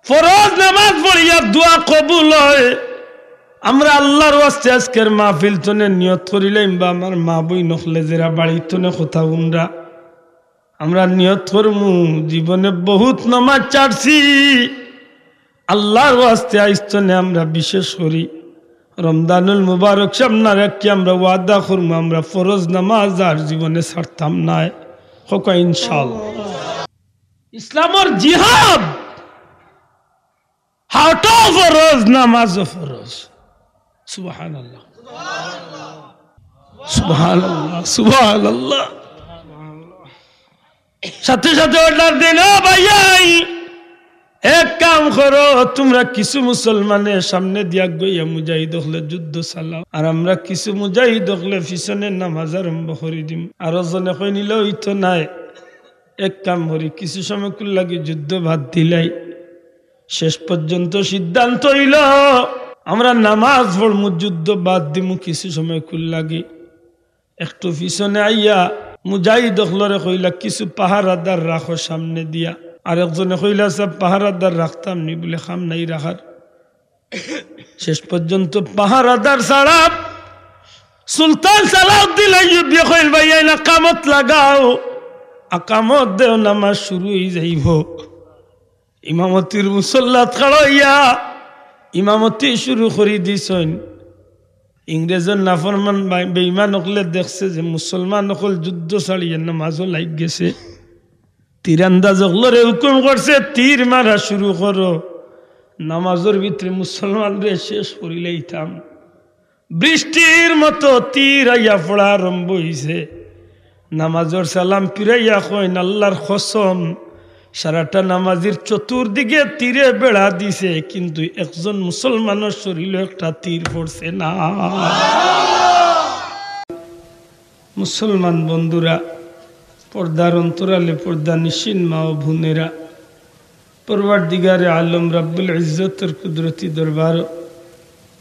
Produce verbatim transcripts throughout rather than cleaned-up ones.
ফরজ নামাজ পড়িয়া দোয়া কবুল অয়। আমরা আল্লার ওয়াস্তে আজকের মাহফিল তনে নিয়ত করিলাইমু বা আমার মা-বইন অকলে যেরা বাড়ির তনে কথা হুনরা, আমরা নিয়ত করমু, জীবনে বহুত নামাজ ছাড়ছি, আল্লার ওয়াস্তে আইজ তনে আমরা বিশেষ করি রমজানুল মুবারক সামনে রাখি আমরা ওয়াদা করমু, আমরা ফরজ নামাজ আর জীবনে ছাড়তাম নায়। কউক্কা ইনশাআল্লাহ। ইসলামর জিহাদ, হাটও ফরজ, নামাজও ফরজ। সুবহানাল্লাহ, সুবহানাল্লাহ, সুবহানাল্লাহ। সাথে সাথে অর্ডার দেইন, "ও ভাইয়াইন, এক কাম করো, তুমরা কিছু মুসলমানরে সামনে দিয়া গইয়া মুজাহিদ অকলে যুদ্ধ চালাও, আর আমরা কিছু মুজাহিদ অকলে পিছনে নামাজ আরম্ভ করি দিমু।" আরো জনে কইন, "ইলা অইতো নায়, এক কাম করি, কিছু সময়কুর লাগি যুদ্ধ বাদ দিলাই।" শেষ পর্যন্ত সিদ্ধান্ত অইলো, আমরা নামাজ পড়মু, যুদ্ধ বাদ দিমু কিছু সময়কুর লাগি। একটু পিছনে আইয়া মুজাহিদ অকলরে কইলা, "কিছু পাহারাদার রাখো সামনে দিয়া।" আরেকজনে কইলা, "সাব, পাহারাদার রাখতাম নি, বুলে কাম নাই রাখার।" শেষ পর্যন্ত পাহারাদার ছাড়া সুলতান সালাউদ্দিন আইয়ুবী কইল, "ভাইয়াইন, আকামত লাগাও, আকামত দেও, নামাজ শুরু অই যাইবো।" ইমামতির মুসল্লাত খাড়া অইয়া ইমামতি শুরু করি দিছইন। ইংরেজর নাফরমান বে-, বেঈমান অকলে দেখছে যে মুসলমান অকল যুদ্ধ ছাড়িয়া নামাজো লাগি গেছে। তীরন্দাজ অকলরে হুকুম করছে, "তীর মারা শুরু করো, নামাজর ভিতরে মুসলমানরে শেষ করিলাইতাম।" বৃষ্টির মতো তীর আইয়া পড়া আরম্ভ অইছে। নামাজর সালাম ফিরাইয়া কইন, "আল্লার কসম, সারাটা নামাজির চতুর্দিকে তীরে বেড়া দিছে, কিন্তু একজন মুসলমানর শরীলো একটা তীর পড়ছে না।" মুসলমান বন্ধুরা, পর্দার অন্তরালে পর্দানিশীন মা ও বোনেরা, পরওয়ারদিগারে আলম রাব্বুল ইজ্জতর কুদরতি দরবারো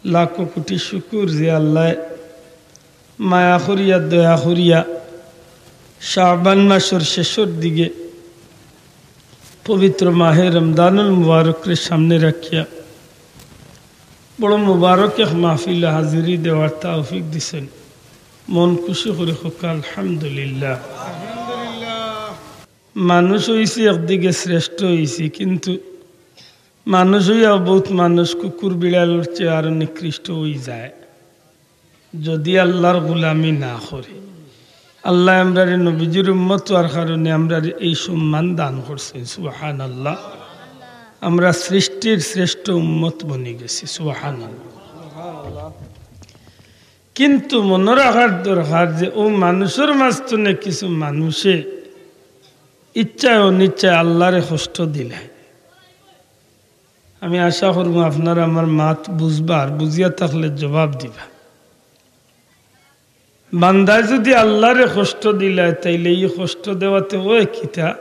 লাখো কোটি শুকুর যে আল্লায় মায়া করিয়া, দয়া করিয়া শাবান মাসর শেষর দিকে পবিত্র মাহে রমজানুল মুবারকরে সামনে রাখিয়া বড় মুবারক এক মাহফিলো হাজিরি দেওয়ার তৌফিক দিছইন। মন খুশি করি কউক্কা আলহামদুলিল্লাহ। মানুষ অইছি একদিকে শ্রেষ্ঠ অইছি, কিন্তু মানুষ অইয়াও বউত মানুষ কুকুর বিড়ালর চেয়ে আরো নিকৃষ্ট অই যায়, যদি আল্লার গোলামি না করি। আল্লায় আমরারে নবীজির উম্মত অওয়ার কারণে আমরারে এই সম্মান দান করছইন। সুবহানাল্লাহ। আমরা সৃষ্টির শ্রেষ্ঠ উম্মত বনি গেছি। সুবহানাল্লাহ। কিন্তু মনো রাখার দরকার যে অউ মানুষর মাঝ থনে কিছু মানুষে ইচ্ছায় অনিচ্ছায় আল্লারে কষ্ট দিলায়। আমি আশা করমু আপনারা আমার মাত বুঝবা, আর বুঝিয়া থাকলে জবাব দিবা। বান্দায় যদি আল্লারে কষ্ট দিলায়, তাইলে ই কষ্ট দেওয়াতে অয় কিতা?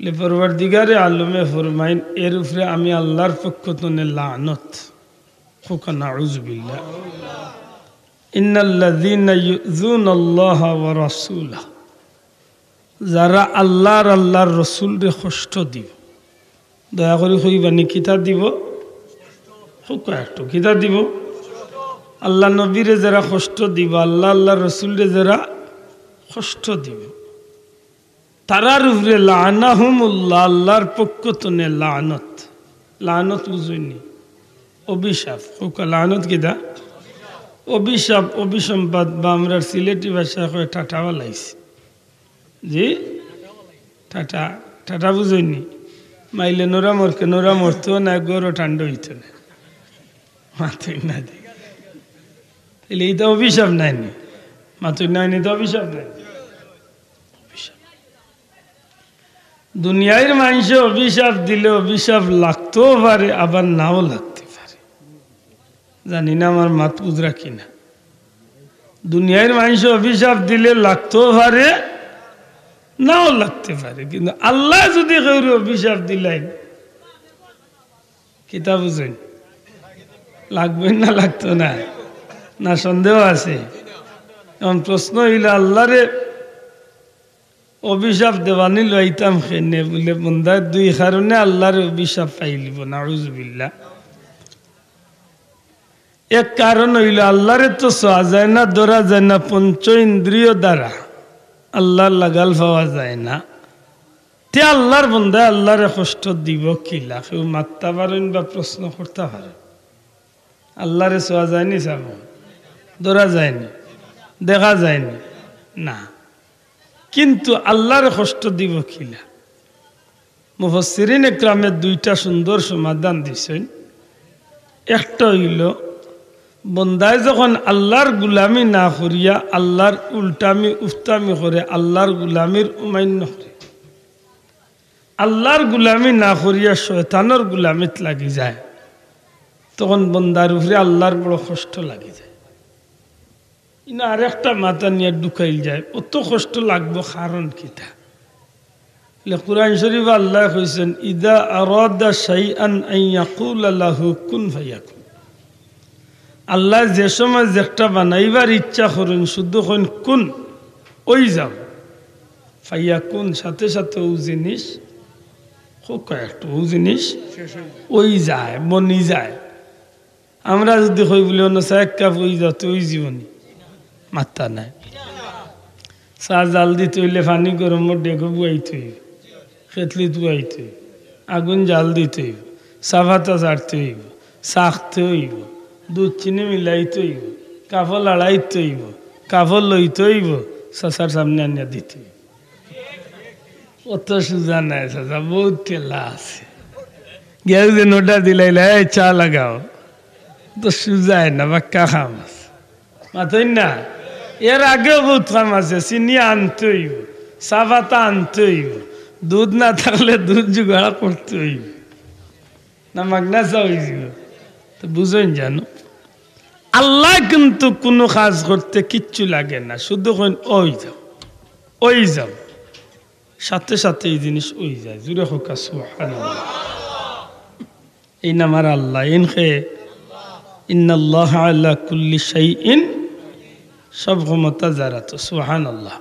বলে, পরওয়ারদিগারে আলমে ফরমাইন, এর উপরে আমি আল্লার পক্ষ থনে লানত। কউক্কা নাউজুবিল্লাহ। ইন্নাল্লাযীনা ইউযুনাল্লাহা ওয়া রাসূলাহু, যারা আল্লাহ আর আল্লার রসুলরে কষ্ট দিবো, দয়া করি কইবানি কিতা দিবো? কউক্কা একটু, কিতা দিবো? আল্লার নবীরে যারা কষ্ট দিবো, আল্লাহ আল্লার রসুলরে যারা কষ্ট দিবো, তারার উপরে লাআনাহুমুল্লাহ, আল্লার পক্ষ থনে লানত। লানত বুঝইননি? অভিশাপ। কউক্কা লানত কিতা? অভিশাপ, অভিসম্পাদ, বা আমরার সিলেটি ভাষায় কয় ঠাটা ফালাইছে। জি? ঠাটা, ঠাটা বুঝইননি? মাইলে নরা মরকে, নরা মরতো না, ঘরও ঠান্ডা অইতো না। মাতইন না দি। তাইলে ইটা অভিশাপ নায়নি? মাতইন নায়নি, ইটা অভিশাপ নায়নি? অভিশাপ। দুনিয়ার মানষে অভিশাপ দিলে অভিশাপ লাগতেও পারে, আবার নাও লাগতে পারে। জানি না আমার মাত বুঝরা কিনা। দুনিয়ার মানষে অভিশাপ দিলে লাগতেও পারে, নাও লাগতে পারে, কিন্তু আল্লায় যদি কেউরে অভিশাপ দিলাইন, কিতা বুঝইন? লাগবো না, লাগতো না? না সন্দেহ আছে? এখন প্রশ্ন অইলো, আল্লারে অভিশাপ দেওয়ানি লইতাম কেনে বুলে, বন্দায় দুই কারণে আল্লাহর অভিশাপ পাইলিব, নাউজুবিল্লাহ। এক কারণ অইলো আল্লাহরে তো ছোঁয়া যায় না, ধরা যায় না, পঞ্চ ইন্দ্রিয় দ্বারা আল্লাহর লাগাল পাওয়া যায় না। তে আল্লাহর বন্দায় আল্লাহরে কষ্ট দিব কিলা? কেউ মাততা পারইন বা প্রশ্ন করতা পারইন। আল্লাহরে ছোঁয়া যায়নি, সাব, ধরা যায়নি, দেখা যায়নি, না, কিন্তু আল্লাহরে কষ্ট দিব কিলা? মুফাসসিরিন একরামে দুইটা সুন্দর সমাধান দিছইন। একটা অইলো, বন্দায় যখন আল্লাহর গুলামি না করিয়া আল্লাহর উল্টামি উফতামি করে, আল্লাহর গুলামির অমাইন্য করে, আল্লাহর গুলামি না করিয়া শয়তানর গুলামিত লাগি যায়, তখন বন্দার উপরে আল্লাহর বড় কষ্ট লাগি যায়। ইনো আরেকটা মাত আনিয়া ঢুকাইল যায়, অত কষ্ট লাগবো কারণ কিতা? লে কোরআন শরীফ আল্লায় কইছইন, "ইযা আরাদা শাইআন আন ইয়াকুলা লাহু কুন ফায়াকুন।" আল্লায় যে সময় যেটা বানাইবার ইচ্ছা করইন, শুধু কইন, "কুন, অই যাও।" ফায়াকুন, সাথে সাথে অউ জিনিস, খুব কয়েকটা, অউ জিনিস অই যায়, বনি যায়। আমরা যুদি কই বুলে, "অনো চা এক কাপ অই যাও", তে অইযিবো নি? মাত্তা নাই। চা জাল দিতে অইলে পানি গরমর ডেগো বুয়াইতে অইবো, কেতলিত বুয়াইতে অইবো, আগুন জাল দিতে অইবো, চা পাতা ছাড়তে অইবো, ছাকতে অইবো, দুধ চিনি মিলাইতে অইবো, কাপড় লাড়াইতে অইবো, কাপড় লইতে অইবো, চাচার সামনে আনিয়া দিতে অইবো। অত সুজা নায় চাচা, বউত ঠেলা আছে। গেউ যে নোটা দিলাইলা, "এই চা লাগাও", তো সুজায় না, বাক্কা কাম আছে। মাতইন না? এর আগেও বউত কাম আছে, চিনি আনতে অইবো, চা পাতা আনতে অইবো, দুধ না থাকলে দুধ জোগাড় করতে অইবো, না মাগনা চা অইযিবো। তো বুঝইন জানো, আল্লায় কিন্তু কুনু কাজ করতে কিচ্ছু লাগে না, শুধু কইন, "অই যাও, অই যাও", সাথে সাথে ই জিনিস অই যায়। জুরে কউক্কা সুবহানাল্লাহ। এইন আমার আল্লাহ, এইন কে, ইন্নাল্লাহা আলা কুল্লি শাইইন, সব ক্ষমতা যার আতো। সুবহানাল্লাহ।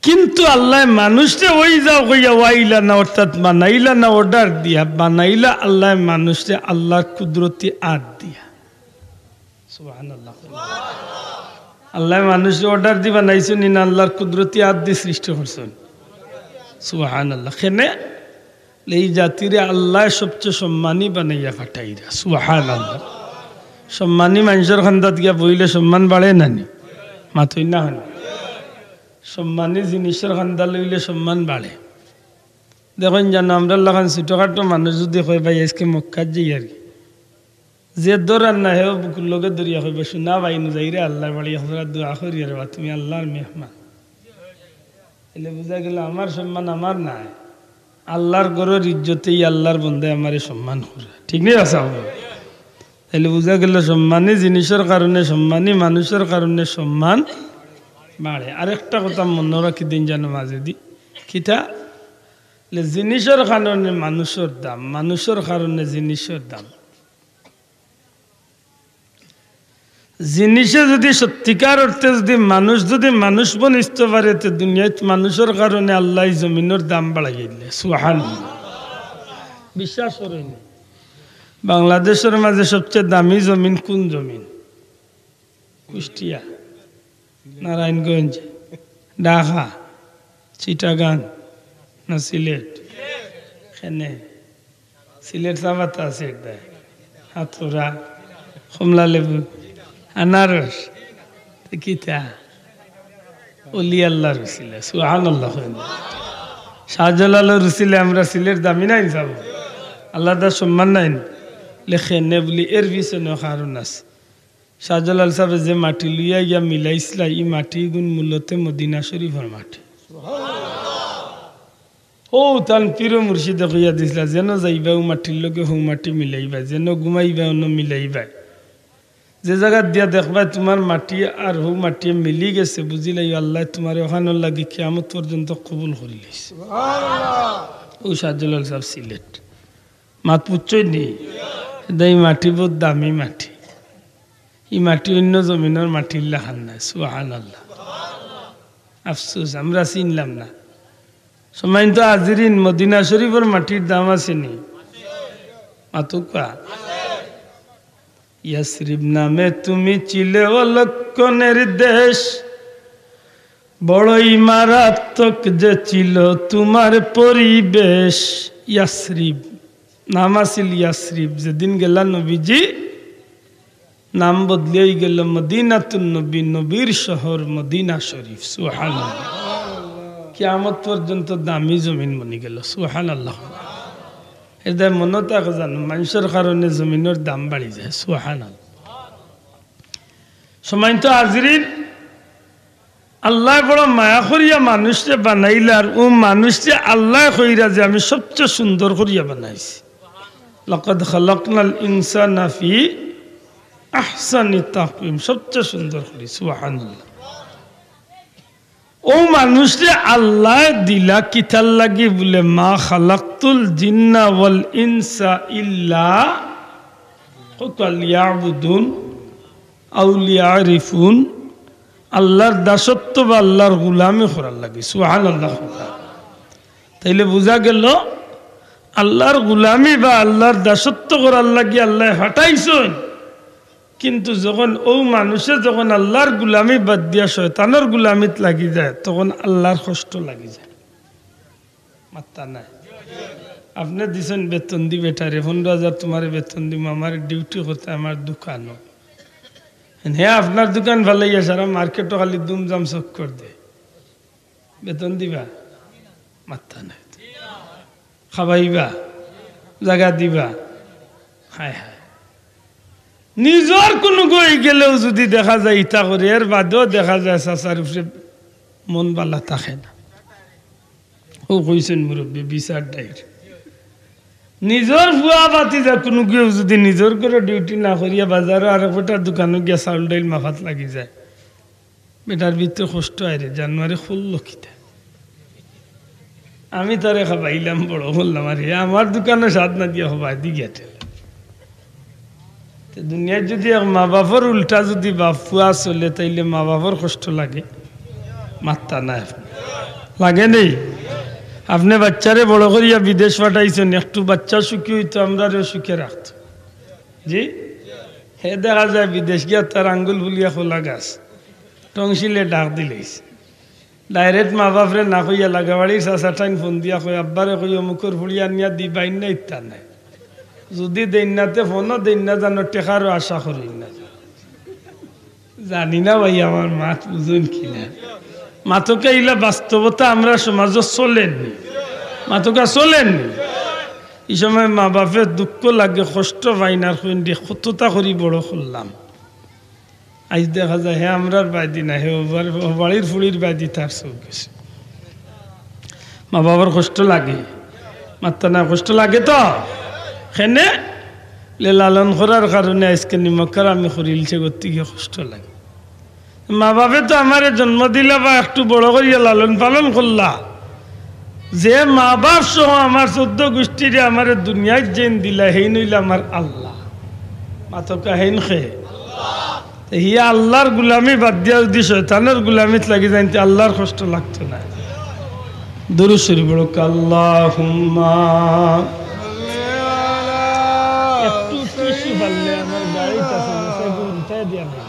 কিন্তু আল্লায় মানুষরে অই যাও কইয়া অইলা না, অর্থাৎ বানাইলা না order দিয়া, বানাইলা আল্লায় মানুষরে আল্লাহর কুদরতি আত দিয়া। সুবহানাল্লাহ। আল্লায় মানুষরে order দি বানাইছইন নি, না আল্লাহর কুদরতি আত দি সৃষ্টি করছইন? সুবহানাল্লাহ। কেনে? লে ই জাতিরে আল্লায় সবচে সম্মানী বানাইয়া পাঠাইরা। সুবহানাল্লাহ। সম্মানী মানষর কান্দাত গিয়া বইলে সম্মান বাড়ে না নি? মাতইন না কেনে? সম্মানী জিনিসর কান্দা লইলে সম্মান বাড়ে। দেখইন জানো, আমরার লাখান ছোটখাটো মানুষ যুদি কয়, "ভাই, আইজকে মক্কাত যাইয়ার গি।" যে ধরার না, হেও বুকুর লগে ধরিয়া কইবো, "সোনা ভাই, নু যাইরে আল্লাহর বাড়ি, এক জোড়া দোয়া করিয়ার বা, তুমি আল্লাহর মেহমান।" তাইলে বুঝা গেল, আমার সম্মান আমার নায়, আল্লাহর ঘরর ইজ্জতে ই আল্লাহর বন্দায় আমারে সম্মান করে। ঠিক নি? আচ্ছা, তাইলে বুঝা গেল, সম্মানী জিনিসর কারণে, সম্মানী মানুষর কারণে সম্মান বাড়ে। আরেকটা কথা মনো রাখি দিন জানো মাঝেদি, কিতা? লে জিনিসর কারণে মানুষর দাম, মানুষর কারণে জিনিসর দাম। জিনিসে যুদি সত্যিকার অর্থে যুদি মানুষ যুদি মানুষ বনিত পারে, তে দুনিয়াত মানুষর কারণে আল্লায় ই জমিনর দাম বাড়াই দিলে। সুবহানাল্লাহ। বিশ্বাস করইন নি? বাংলাদেশর মাঝে সবচে দামি জমিন কুন জমিন? কুষ্টিয়া, নারায়ণগঞ্জ, ঢাকা, চিটাগাং, না সিলেট? কেনে? সিলেট চা পাতা আছে একটা, হাতুরা, কমলা লেবু, আনারস, তে কিতা? অলি আল্লাহর উসিলা, সুবহানাল্লাহ। শাহজালালর উসিলা আমরা সিলেট দামি নাইন চাবো, আল্লাহর সম্মান নাইন। লেখে নে বুলি এর পিছনে কারণ আছে। শাহজালাল সাবে যে মাটি লইয়া গিয়া মিলাইছলা, ই মাটি গুন মূলতে মদিনা শরীফর মাটি। ও তান পীর মুর্শিদে কইয়া দিছলা, যেন যাইবা ও মাটির লগে হউ মাটি মিলাইবা, যেন ঘুমাইবা অনো মিলাইবা। যে জাগাত দিয়া দেখবা তুমার মাটি আর হউ মাটি মিলি গেছে, বুঝিলাইও আল্লায় তুমারে অখানর লাগি কিয়ামত পর্যন্ত কবুল করিলাইছে। ও শাহজালাল সাব সিলেট। মাত বুঝছইন নি? দে ই মাটি বউত দামি মাটি। ই মাটি অইন্য জমিনর মাটির লাখান নায়। সুবহানাল্লাহ। আফসোস, আমরা চিনলাম না। সম্মানিত হাজিরিন, মদিনা শরীফর মাটির দাম আছে নি? মাতুক্কা। ইয়াসরিব নামে তুমি ছিলে অলক্ষণের দেশ, বড়ই মারাত্মক যে ছিল তোমার পরিবেশ। ইয়াসরিব নাম আছিল ইয়াসরিব, যেদিন গেলা নবীজি নাম বদলি অই গেল মদিনাতুন নবী, নবীর শহর মদিনা শরীফ। সুবহানাল্লাহ। কিয়ামত পর্যন্ত দামি জমিন বনি গেল। সুবহানাল্লাহ। এর দায় মনে থাকে জানো, মানুষের কারণে জমিনের দাম বাড়ি যায়। সুবহানাল্লাহ। সম্মানিত হাজিরিন, আল্লায় বড় মায়া করিয়া মানুষরে বানাইলা, আর অউ মানুষরে আল্লায় কইরা যে আমি সবচেয়ে সুন্দর করিয়া বানাইছি। লাকাদ খালাকনাল ইনসানা ফি আহসানি তাকওয়িম, সবচেয়ে সুন্দর করি। সুবহানাল্লাহ। অউ মানুষরে আল্লায় দিলা কিতার লাগি? বুলে, মা খালাকতুল জিন্না ওয়াল ইনসা ইল্লা, কউক্কা, লিয়াবুদুন আও লিয়ারিফুন, আল্লার দাসত্ব বা আল্লার গুলামি করার লাগি। সুবহানাল্লাহ। তাইলে বুঝা গেল, আল্লার গুলামি বা আল্লার দাসত্ব করার লাগি আল্লায় ফাটাইছইন। কিন্তু যখন অউ মানুষে যখন আল্লার গুলামি বাদ দিয়া শয়তানর গুলামিত লাগি যায়, তখন আল্লার কষ্ট লাগি যায়। মাত্তা নাই। আপনে দিছইন বেতন দি বেটারে, পনরো হাজার তুমারে বেতন দিমু, আমার ডিউটি করতে আমার দোকানো। হে আপনার দোকান ফালাইয়া সারা মার্কেটো খালি দুমদাম চক্কর দে। বেতন দিবা? মাত্তা নাই। খাবাইবা? জাগা দিবা? হায় হায়। নিজর কুনুগু অই গেলেও যুদি দেখা যায় ইতা করে, এর বাদেও দেখা যায় চাচার উপরে মন বালা থাকে না। অউ কইছইন মুরব্বি, বিচার ডাইর। নিজর ফুয়া ভাতিজা কুনুগুয়েও যুদি নিজর ঘরো ডিউটি না করিয়া বাজারো আরক বেটার দোকানো গিয়া চাউল ডাইল মাফাত লাগি যায়, বেটার ভিতরে কষ্ট আয় রে, জানুয়ারি খুললো কিতা? আমি তারে খাবাইলাম, বড় করলাম, আর হে আমার দোকানো সাধ না দিয়া খাবায় দি গিয়া ঠেলে। তে দুনিয়াত যুদি এক মা বাফর উল্টা যুদি বাপ ফুয়া চলে, তাইলে মা বাফর কষ্ট লাগে? মাত্তা নাই। লাগে নি? আপনে বাইচ্চারে বড় করিয়া বিদেশ ফাটাইছইন, একটু বাইচ্চা সুখী অইতো, আমরারেও সুখে রাখতো। জি? হে দেখা যায় বিদেশ গিয়া তার আঙ্গুল ফুলিয়া কলা গাছ, টংসিলে ডাক দিলাইছে। ডাইরেক্ট মা বাফরে না কইয়া লাগাবাড়ির চাচা ঠাইন ফোন দিয়া কয়, আব্বারে কই অমুকর ফুড়ি আনিয়া দিবাইন না, ইতা নাই। যুদি দেইন না তে ফোনও দেইন না জানো, টেকারও আশা করইন না। জানি না ভাই, আমার মাত বুঝইন কি না। মাতকা ইলা বাস্তবতা আমরার সমাজো চলের নি। মাতকা চলের নি। ই সময় মা বাফে দুঃখ লাগে, কষ্ট পাইন, আর কইন রে, কততা করি বড় করলাম। আইজ দেখা যায় হে আমরার বায়দি না, হে অউ বাড়ির ফুড়ির বায়দি তার চউখ গেছে। মা বাবার কষ্ট লাগে, মাত্তা না, কষ্ট লাগে তো। কেনে? লে লালন করার কারণে আইজকে নিমকহারামি করিলছে, গতিকে কষ্ট লাগে। মা বাফে তো আমারে জন্ম দিলা বা একটু বড় করিয়া লালন পালন করলা, যে মা বাফ সহ আমার চৌদ্দ গুষ্টিরে আমারে দুনিয়াত যেইন দিলা, হেইন অইলা আমার আল্লাহ। মাতকা হেইন কে? তে হিয়া আল্লার গুলামি বাদ দিয়া যুদি শয়তানর গুলামিত লাগি যাইন, তে আল্লার কষ্ট লাগতো না। দুরূদ শরীফ পড়উক্কা, আল্লাহুম্মা। একটু টিস্যু পারলে আমার গাড়িত আছে, গেছে, একটু উল্টাই দিয়া নেই।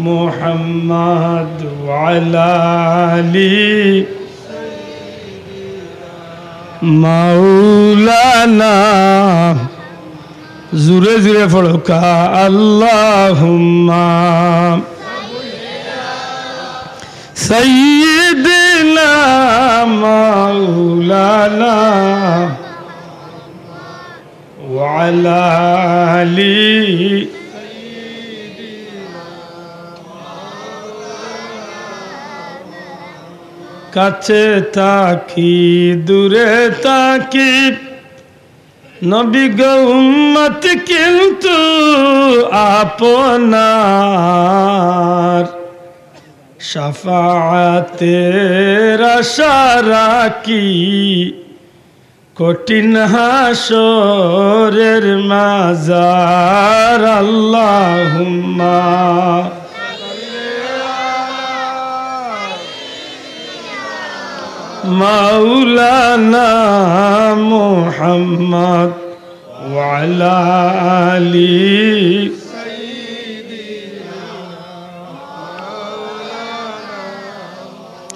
মুহাম্মাদ ওয়া আলা আলি মাওলানা। জুরে জুরে পড়উক্কা, আল্লাহুম্মা সাইয়্যিদিনা মাওলানা ওয়া আলা আলি। কাছে থাকি, দূরে থাকি, নবী গো উম্মত কিন্তু আপনার, শাফাআতের আশা রাখি কঠিন হাশরের মাজার। আল্লাহুম্মা মাওলানা মুহাম্মদ ওয়া আলা আলি।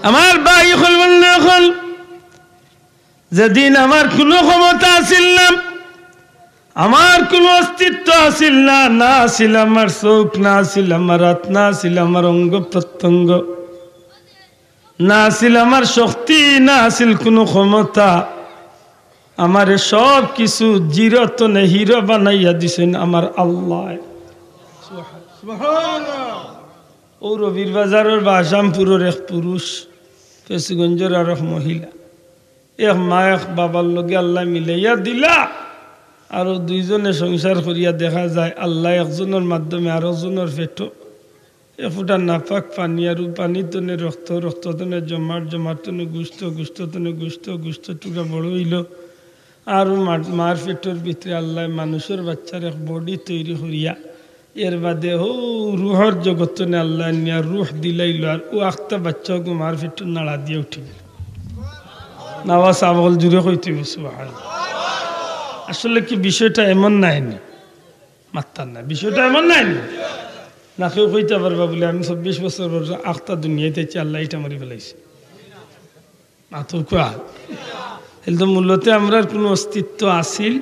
আমার ভাই অকল, বন্ধু অকল, যেদিন আমার কুনু ক্ষমতা আছিল না, আমার কুনু অস্তিত্ব আছিল না, না আছিল আমার চউখ, না আছিল আমার আত, না আছিল আমার অঙ্গ প্রত্যঙ্গ, না আছিল আমার শক্তি, না আছিল কুনু ক্ষমতা, আমারে সব কিছু জিরো তনে হিরো বানাইয়া দিছইন আমার আল্লায়। সুবহানাল্লাহ। অউ রবির বাজারর বা আসামপুরর এক পুরুষ, ফেঞ্চুগঞ্জর আর এক মহিলা, এক মা এক বাবার লগে আল্লায় মিলাইয়া দিলা, আর অউ দুইজনে সংসার করিয়া দেখা যায় আল্লায় একজনর মাধ্যমে আরকজনর পেটো এক ফুটা নাপাক পানি, আর অউ পানি তনে রক্ত, রক্ত তনে জমাট, জমাট তনে গুস্ত, গুস্ত তনে গুস্ত, গুস্ত টুকরা বড় অইলো। আর অউ মা-, মার পেটর ভিতরে আল্লায় মানুষর বাচ্চার এক body তৈরি করিয়া এর বাদে অউ রুহর জগত তনে আল্লায় নিয়া রুহ দিলাইলো, আর অউ আখতা বাচ্চা অগু মার পেটর নাড়া দিয়া উঠি গেল। নাওয়া সাবল জুরে কইতে অইবো সুবহানাল্লাহ। আসলে কি বিষয়টা এমন নায়নি? মাত্তার না, বিষয়টা এমন নায়নি? না কেউ কইতা পারবা বুলে আমি চব্বিশ বছর বয়সে আখতা দুনিয়াত আইছি, আল্লায় ইটা মারি ফালাইছে। মাতউক্কা। তাইলে তো মূলত আমরার কুনু অস্তিত্ব আছিল?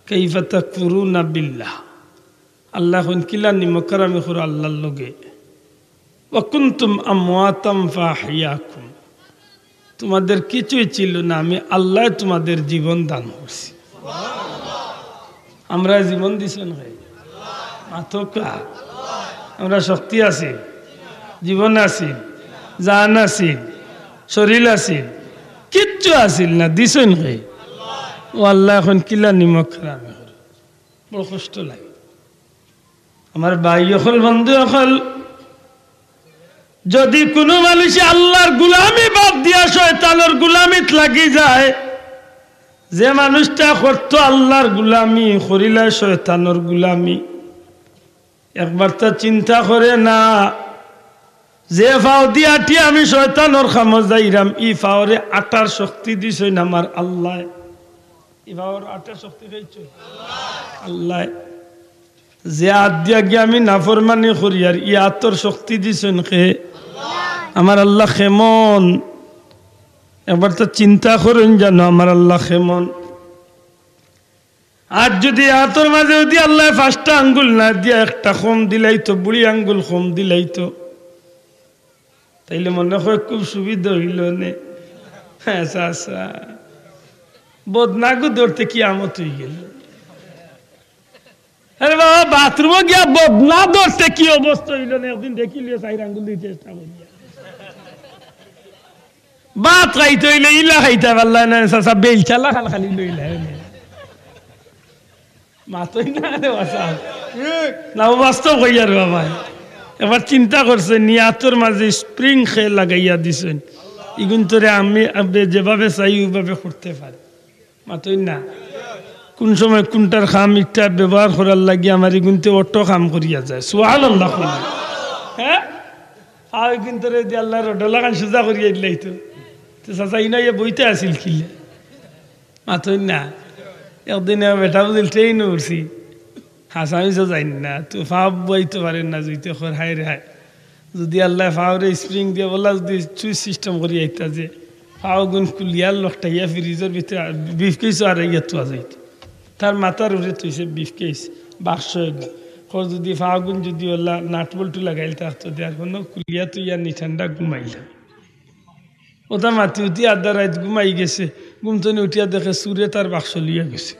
কাইফা তাকফুরুনা বিল্লাহ। আল্লায় কইন কিলা নিমকহারামি করো আল্লার লগে। ওয়া কুনতুম আমওয়াতাম ফাআহইয়াকুম। তোমাদের কিছুই ছিল না, আমি আল্লায় তোমাদের জীবন দান করছি। আমরারে জীবন দিছইন কে? মাতউক্কা। আমরার শক্তি আছিল, জীবন আছিল, জান আছিল, শরীর আছিল, কিচ্ছু আছিল না, দিছইন কে? অউ আল্লায় কইন কিলা নিমকহারামি করো। বড় কষ্ট লাগে। আমার ভাই অকল, বন্ধু অকল, যদি কুনু মানুষে আল্লার গুলামি বাদ দিয়া শয়তানর গুলামিত লাগি যায়, যে মানুষটা করতো আল্লার গুলামি, করিলায় শয়তানর গুলামি, একবারতা চিন্তা করে না, যে পাওদি আটি আমি শয়তানর কামো যাইরাম, ই পাওরে আটার শক্তি দিছইন আমার আল্লায়। ই পাওর আটার শক্তি কে দিছইন? আল্লায়। যে আত দিয়া গিয়া আমি নাফরমানি করিয়ার, ই আতর শক্তি দিছইন কে? আমার আল্লা কেমন? একবারতা চিন্তা করইন জানো, আমার আল্লা কেমন? আর যুদি আতর মাজে যুদি আল্লায় পাঁচটা আঙ্গুল না দিয়া একটা কম দিলাইতো, বুড়ি আঙ্গুল কম দিলাইতো, তাইলে মনে অয় খুব সুবিধা অইলো নে। হ্যাঁ, চাচা, বদনাগু ধরতে কিয়ামত অইগেলো। আরে বাবা, বাথরুমো গিয়া বদনা ধরতে কি অবস্থা অইলো নে, একদিন দেখিলিও চাইর আঙ্গুল দিয়া চেষ্টা করিয়া। ভাত খাইতে অইলে ইলা খাইতা পারলায় না, চাচা বেলচা লাখান খালি লইলায়। মাতইন না রে বাবা। না, বাস্তব কইয়ার বাবা। একবার চিন্তা করছইন নি, আতর মাজে spring কে লাগাইয়া দিছইন। ইগুন তোরে আমি, আমি যেভাবে চাই অউভাবে করতে পারি। মাতইন না। কুন সময় কুনটার কাম ইটা ব্যবহার করার লাগি আমার ইগুনতে অটো কাম করিয়া যায়। সুবহানাল্লাহ কইন। হ্যাঁ? আর ইগুনতরে দি আল্লায় রডর লাখান সুজা করিয়া দিলাইতো। তে চাচা ইনো ইয়া বইতা আছিল কিলা? মাতইন না। একদিন এক বেটা বুঝিল ট্রেইনো উঠছি। হাছা মিছা জানি না। তো পাও বওয়াইতো পারে না, যুদি কর হায় রে হায়। যুদি আল্লায় পাওরে spring দিয়া বলা যুদি switch system করিয়া দিতা যে পাওগুন খুলিয়া লটকাইয়া ফ্রিজর ভিতরে আর briefcase-ও আর ইয়া থুয়া যাইতো। তার মাথার উপরে থইছে briefcase, বাক্স এগু। কর যুদি পাওগুন যুদি অলা নাট বল্টু লাগাইল থাকতো, দেয়ার কুনু খুলিয়া থুইয়া নি ঠান্ডা ঘুমাইলা। অতা মাতি উঠি আধা রাইত ঘুমাই গেছে, ঘুম তনে উঠিয়া দেখে চুরে তার বাক্স লইয়া গেছে।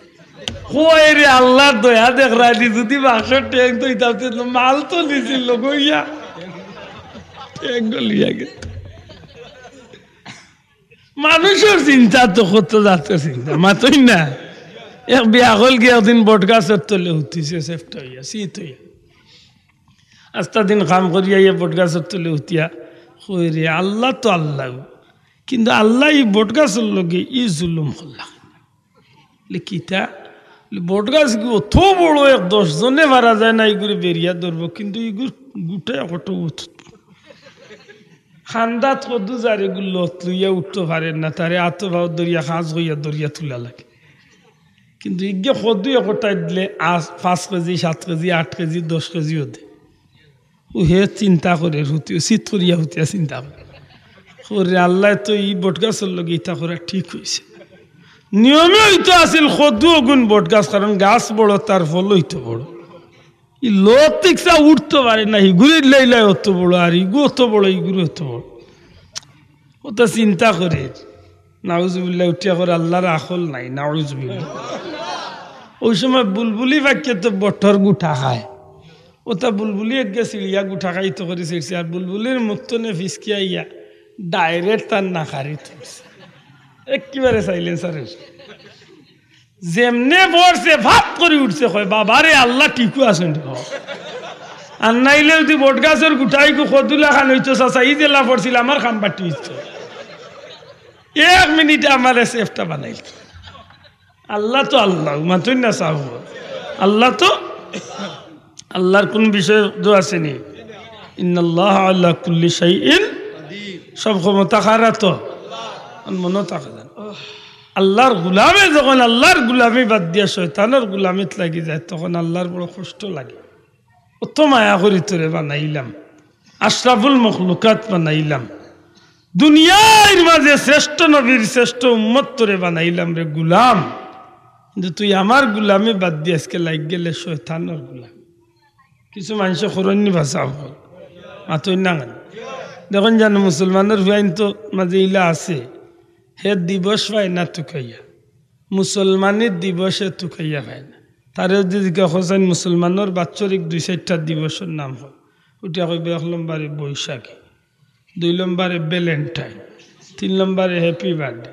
কয় রে আল্লার দয়া দেখরায়নি, যুদি বাক্সর ঠেং থইতাম তে মাল তো নিছিল লগইয়া, ঠেং লইয়া গেছে। মানুষর চিন্তা তো কত জাতর চিন্তা, মাতইন না। এক বিয়া অকল গিয়া একদিন বটগাছর তলে হুতিছে, চেপটা অইয়া, চিত অইয়া। আস্তা দিন কাম করিয়া ইয়া বটগাছর তলে হুতিয়া, কয় রে, আল্লা তো আল্লাউ, কিন্তু আল্লায় ই বটগাছর লগে ই জুলুম করলা। লে কিতা? লে বটগাছ ইগু অত বড়, এক দশ জনে পারা যায় না ইগুরে বেড়িয়া ধরবো, কিন্তু ইগুর গুটায় কত উঁচু। কান্দাত কদু যার এগু লত লইয়া উঠতো পারের না, তারে আতো পাও ধরিয়া, কাজ কইয়া ধরিয়া তুলা লাগে। কিন্তু ইগে কদু একটায় দিলে আজ পাঁচ কেজি, সাত কেজি, আট কেজি, দশ কেজিও দেয়। ও হে চিন্তা করের, হুতি, ও চিত করিয়া হুতিয়া চিন্তা করের। করের, "আল্লায় তো ই বটগাছর লগে ইতা করা ঠিক অইছে।" নিয়মে অইতো আছিল কদু অগুন বটগাছ, কারণ গাছ বড়, তার ফল অইতো বড়। ই লত ইকসা উঠতো পারে না, ইগুরে লাইলাই অত বড়, আর ইগু অত বড়, ইগুরে অত বড়। ওটা চিন্তা করের, নাউজুবিল্লাহ, উঠিয়া করের, "আল্লার আখল নাই, নাউজুবিল্লাহ।" ওই সময় বুলবুলি পাখিয়ে তো বটর গুটা খায়। ওটা বুলবুলি একগে চিড়িয়া গুটা খাইতো করি ছিড়ছে, আর বুলবুলির মুখ তনে ফিসকি আইয়া direct তার নাকারিত পড়ছে। একেবারে silencer অইছে। যেমনে পড়ছে, ফাপ করি উঠছে, কয়, "বাবারে, আল্লা ঠিকউ আছইন রে।" আর নাইলে যদি বটগাছর গুটাইগু কদুলা খান অইতো, চাচা, ই যেলা পড়ছিল, আমার কাম বাটি অইতো। এক মিনিটে আমারে সেফটা বানাইল। আল্লা তো আল্লা, মাতইন না সাব। আল্লা তো, আল্লার কুন বিষয় দো আছেনি? ইন্নাল্লাহ আলা কুল্লি শাইইন, সব ক্ষমতা কার আতো? মনো থাকে জানো। আল্লার গুলামে যখন আল্লার গুলামি বাদ দিয়া শয়তানর গুলামিত লাগি যায়, তখন আল্লার বড় কষ্ট লাগে। অত মায়া করি তোরে বানাইলাম, আশরাফুল মখলুকাত বানাইলাম, দুনিয়ার মাঝে শ্রেষ্ঠ নবীর শ্রেষ্ঠ উম্মত তোরে বানাইলাম রে গুলাম, কিন্তু তুই আমার গুলামি বাদ দিয়া আজকে লাগি গেলে শয়তানর গুলাম। কিছু মানষে করইননি বা সাব, মাতইন না কেনে? দেখইন জানো, মুসলমানর ফুয়াইন তো মাঝে ইলা আছে, হে দিবস পায় না তুকাইয়া, মুসলমানির দিবসে তুকাইয়া পায় না। তারে যদি জিজ্ঞাসা করইন মুসলমানর বাৎসরিক দুই চাইরটা দিবসর নাম কও, উঠিয়া কইবো এক নম্বরে বৈশাখী, দুই নম্বরে ভ্যালেন্টাইন, তিন নম্বরে হ্যাপি বার্থডে,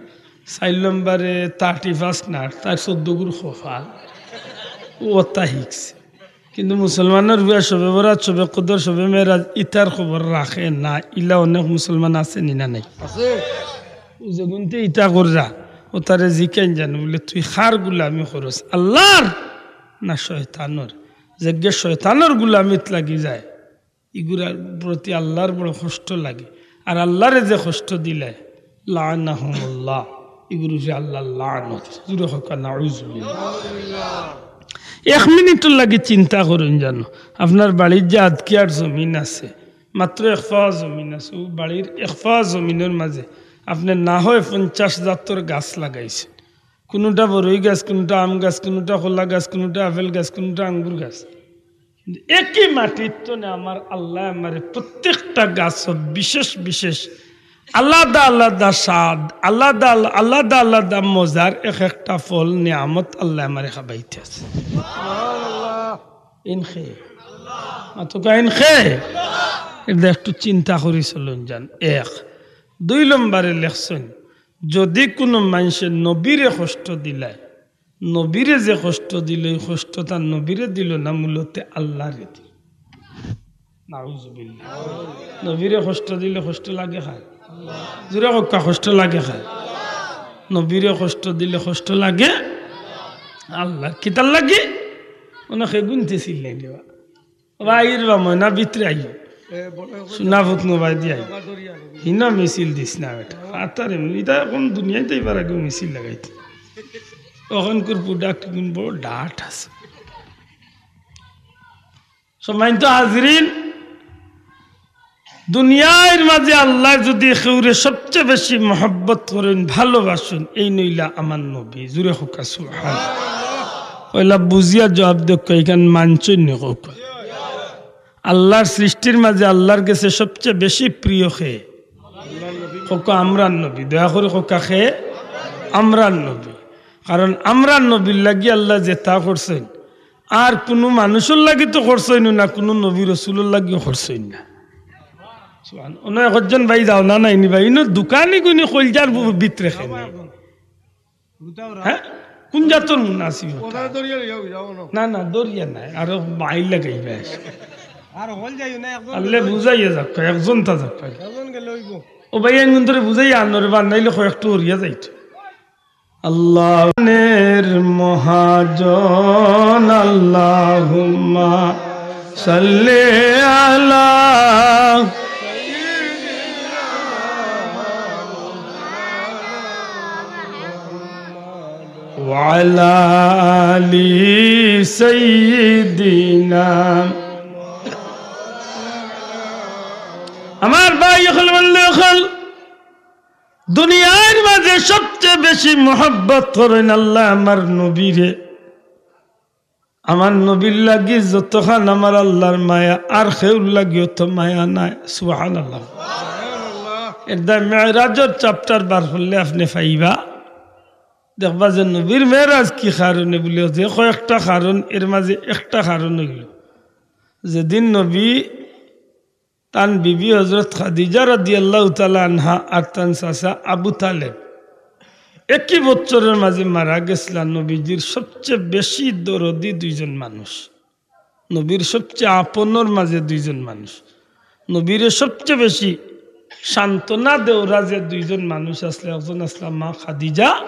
চাইর নম্বরে থার্টি ফার্স্ট নাইট, তার চৌদ্দ গুর কপাল, ও অতা হিকছে। কিন্তু মুসলমানর ফুয়া শবে বরাত, শবে কদর, শবে মেরাজ, ইতার খবর রাখে না। ইলা অনেক মুসলমান আছেনি না নাই? আছে। ও যেগুনতে ইতা কররা, ও তারে জিকাইন জানো, বুলে, "তুই কার গুলামি করস, আল্লার না শয়তানর?" যেগে শয়তানর গুলামিত লাগি যায়, ইগুরার প্রতি আল্লার বড় কষ্ট লাগে। আর আল্লারে যে কষ্ট দিলে, লাআনাহুমুল্লাহ, ইগুর উপরে আল্লার লানত। জুরে কউক্কা, নাউজুবিল্লাহ। এক মিনিটর লাগি চিন্তা করইন জানো, আপনার বাড়ির যে আধ কিয়ার জমিন আছে, মাত্র এক পা জমিন আছে, ও বাড়ির এক পা জমিনর মাঝে আপনে না হয় পঞ্চাশ জাতর গাছ লাগাইছইন। কুনুটা বড়ই গাছ, কুনুটা আম গাছ, কুনুটা কলা গাছ, কুনুটা আপেল গাছ, কুনুটা আঙ্গুর গাছ। কিন্তু একই মাটির তনে আমার আল্লায় আমারে প্রত্যেকটা গাছ বিশেষ বিশেষ আলাদা আলাদা স্বাদ, আলাদা আল-, আলাদা আলাদা মজার এক একটা ফল নিয়ামত আল্লায় আমারে খাবাইতে আছে। ইন খে। মাতউক্কা ইন খে। এটা একটু চিন্তা করি চলইন জান। এক। দুই নম্বরে লেখছইন, যদি কুনু মানষে নবীরে কষ্ট দিলায়, নবীরে যে কষ্ট দিল, এই কষ্ট তার নবীরে দিল না, মূলত আল্লারে দিল। নাউজুবিল্লাহ। নবীরে কষ্ট দিলে কষ্ট লাগে কার? জুরে কউক্কা, কষ্ট লাগে কার? নবীরে কষ্ট দিলে কষ্ট লাগে আল্লার। কিতার লাগি? অনেকে গুনতে ছিল নাই রে বা। ও ভাই, এর বা ময়না ভিতরে আইও। এ, বড়, সোনা ফুত মোবাইল দিয়ে আইও। বাবা দরিয়া। হিনা মিছিল দিস না বেটা। আতারে, ইটা এখন দুনিয়াইত আইবার আগে মিছিল লাগাইতে। অখনকুর product গুন বড় ডাট আছে। সম্মানিত হাজিরিন, দুনিয়ার মাঝে আল্লায় যদি কেউরে সবচেয়ে বেশি মহব্বত করইন, ভালোবাসইন, এইন অইলা আমার নবী। জুরে কউক্কা সুবহান। অইলা বুঝিয়া জবাব দেউক্কা, ইখান মানছইন নি কউক্কা। আল্লার সৃষ্টির মাঝে আল্লার গেছে সবচেয়ে বেশি প্রিয় কে? কউক্কা আমরার নবী। দয়া করি কউক্কা কে? আমরার নবী। কারণ আমরার নবীর লাগি আল্লায় যেতা করছইন, আর কুনু মানুষর লাগি তো করছইন না, কুনু নবী রসুলর লাগিও করছইন না। সুবহান। অনো একজন ভাই যাও না নাই নি ভাই, ইনো দোকানি গুনি কইলজার বু-, ভিতরে খেয়ে নেই। হ্যাঁ? কুন জাতর মুনাসিব ওটা? ওটা দরিয়া লইয়া যাও না। না, না, দরিয়া নাই, আরো মাইল লাগাইবে। আর হল যাইও না, একজন আল্লে বুঝাইয়া যাক, একজন তা যাক। একজন গেলে অইবো। ও ভাই, একজন ধরে বুঝাইয়া আনরে, বা নাইলে কয়েকটু হরিয়া যাইতো। আল্লাহর মহাজন, আল্লাহুম্মা সাল্লি আলা আলা আলি সাইয়্যিদিনা। আমার ভাই অকল, বন্ধু অকল, দুনিয়ার মাঝে সবচেয়ে বেশি মহব্বত করইন আল্লায় আমার নবীরে। আমার নবীর লাগি যতখান আমার আল্লার মায়া, আর কেউর লাগি অত মায়া নাই। সুবহানাল্লাহ। এর দায় মেরাজর chapter বার করলে আপনে পাইবা, দেখবা যে নবীর মেরাজ কি কারণে বলে, যে কয়েকটা কারণ, এর মাঝে একটা কারণ অইলো, যেদিন নবী তান বিবি হযরত খাদিজা রাদিয়াল্লাহু তাআলা আনহা আর তান চাচা আবু তালেব একই বছরর মাঝে মারা গেছলা। নবীজির সবচেয়ে বেশি দরদি দুইজন মানুষ, নবীর সবচেয়ে আপনর মাঝে দুইজন মানুষ, নবীরে সবচেয়ে বেশি সান্ত্বনা দেওরা যে দুইজন মানুষ আছলা, একজন আছলা মা খাদিজা,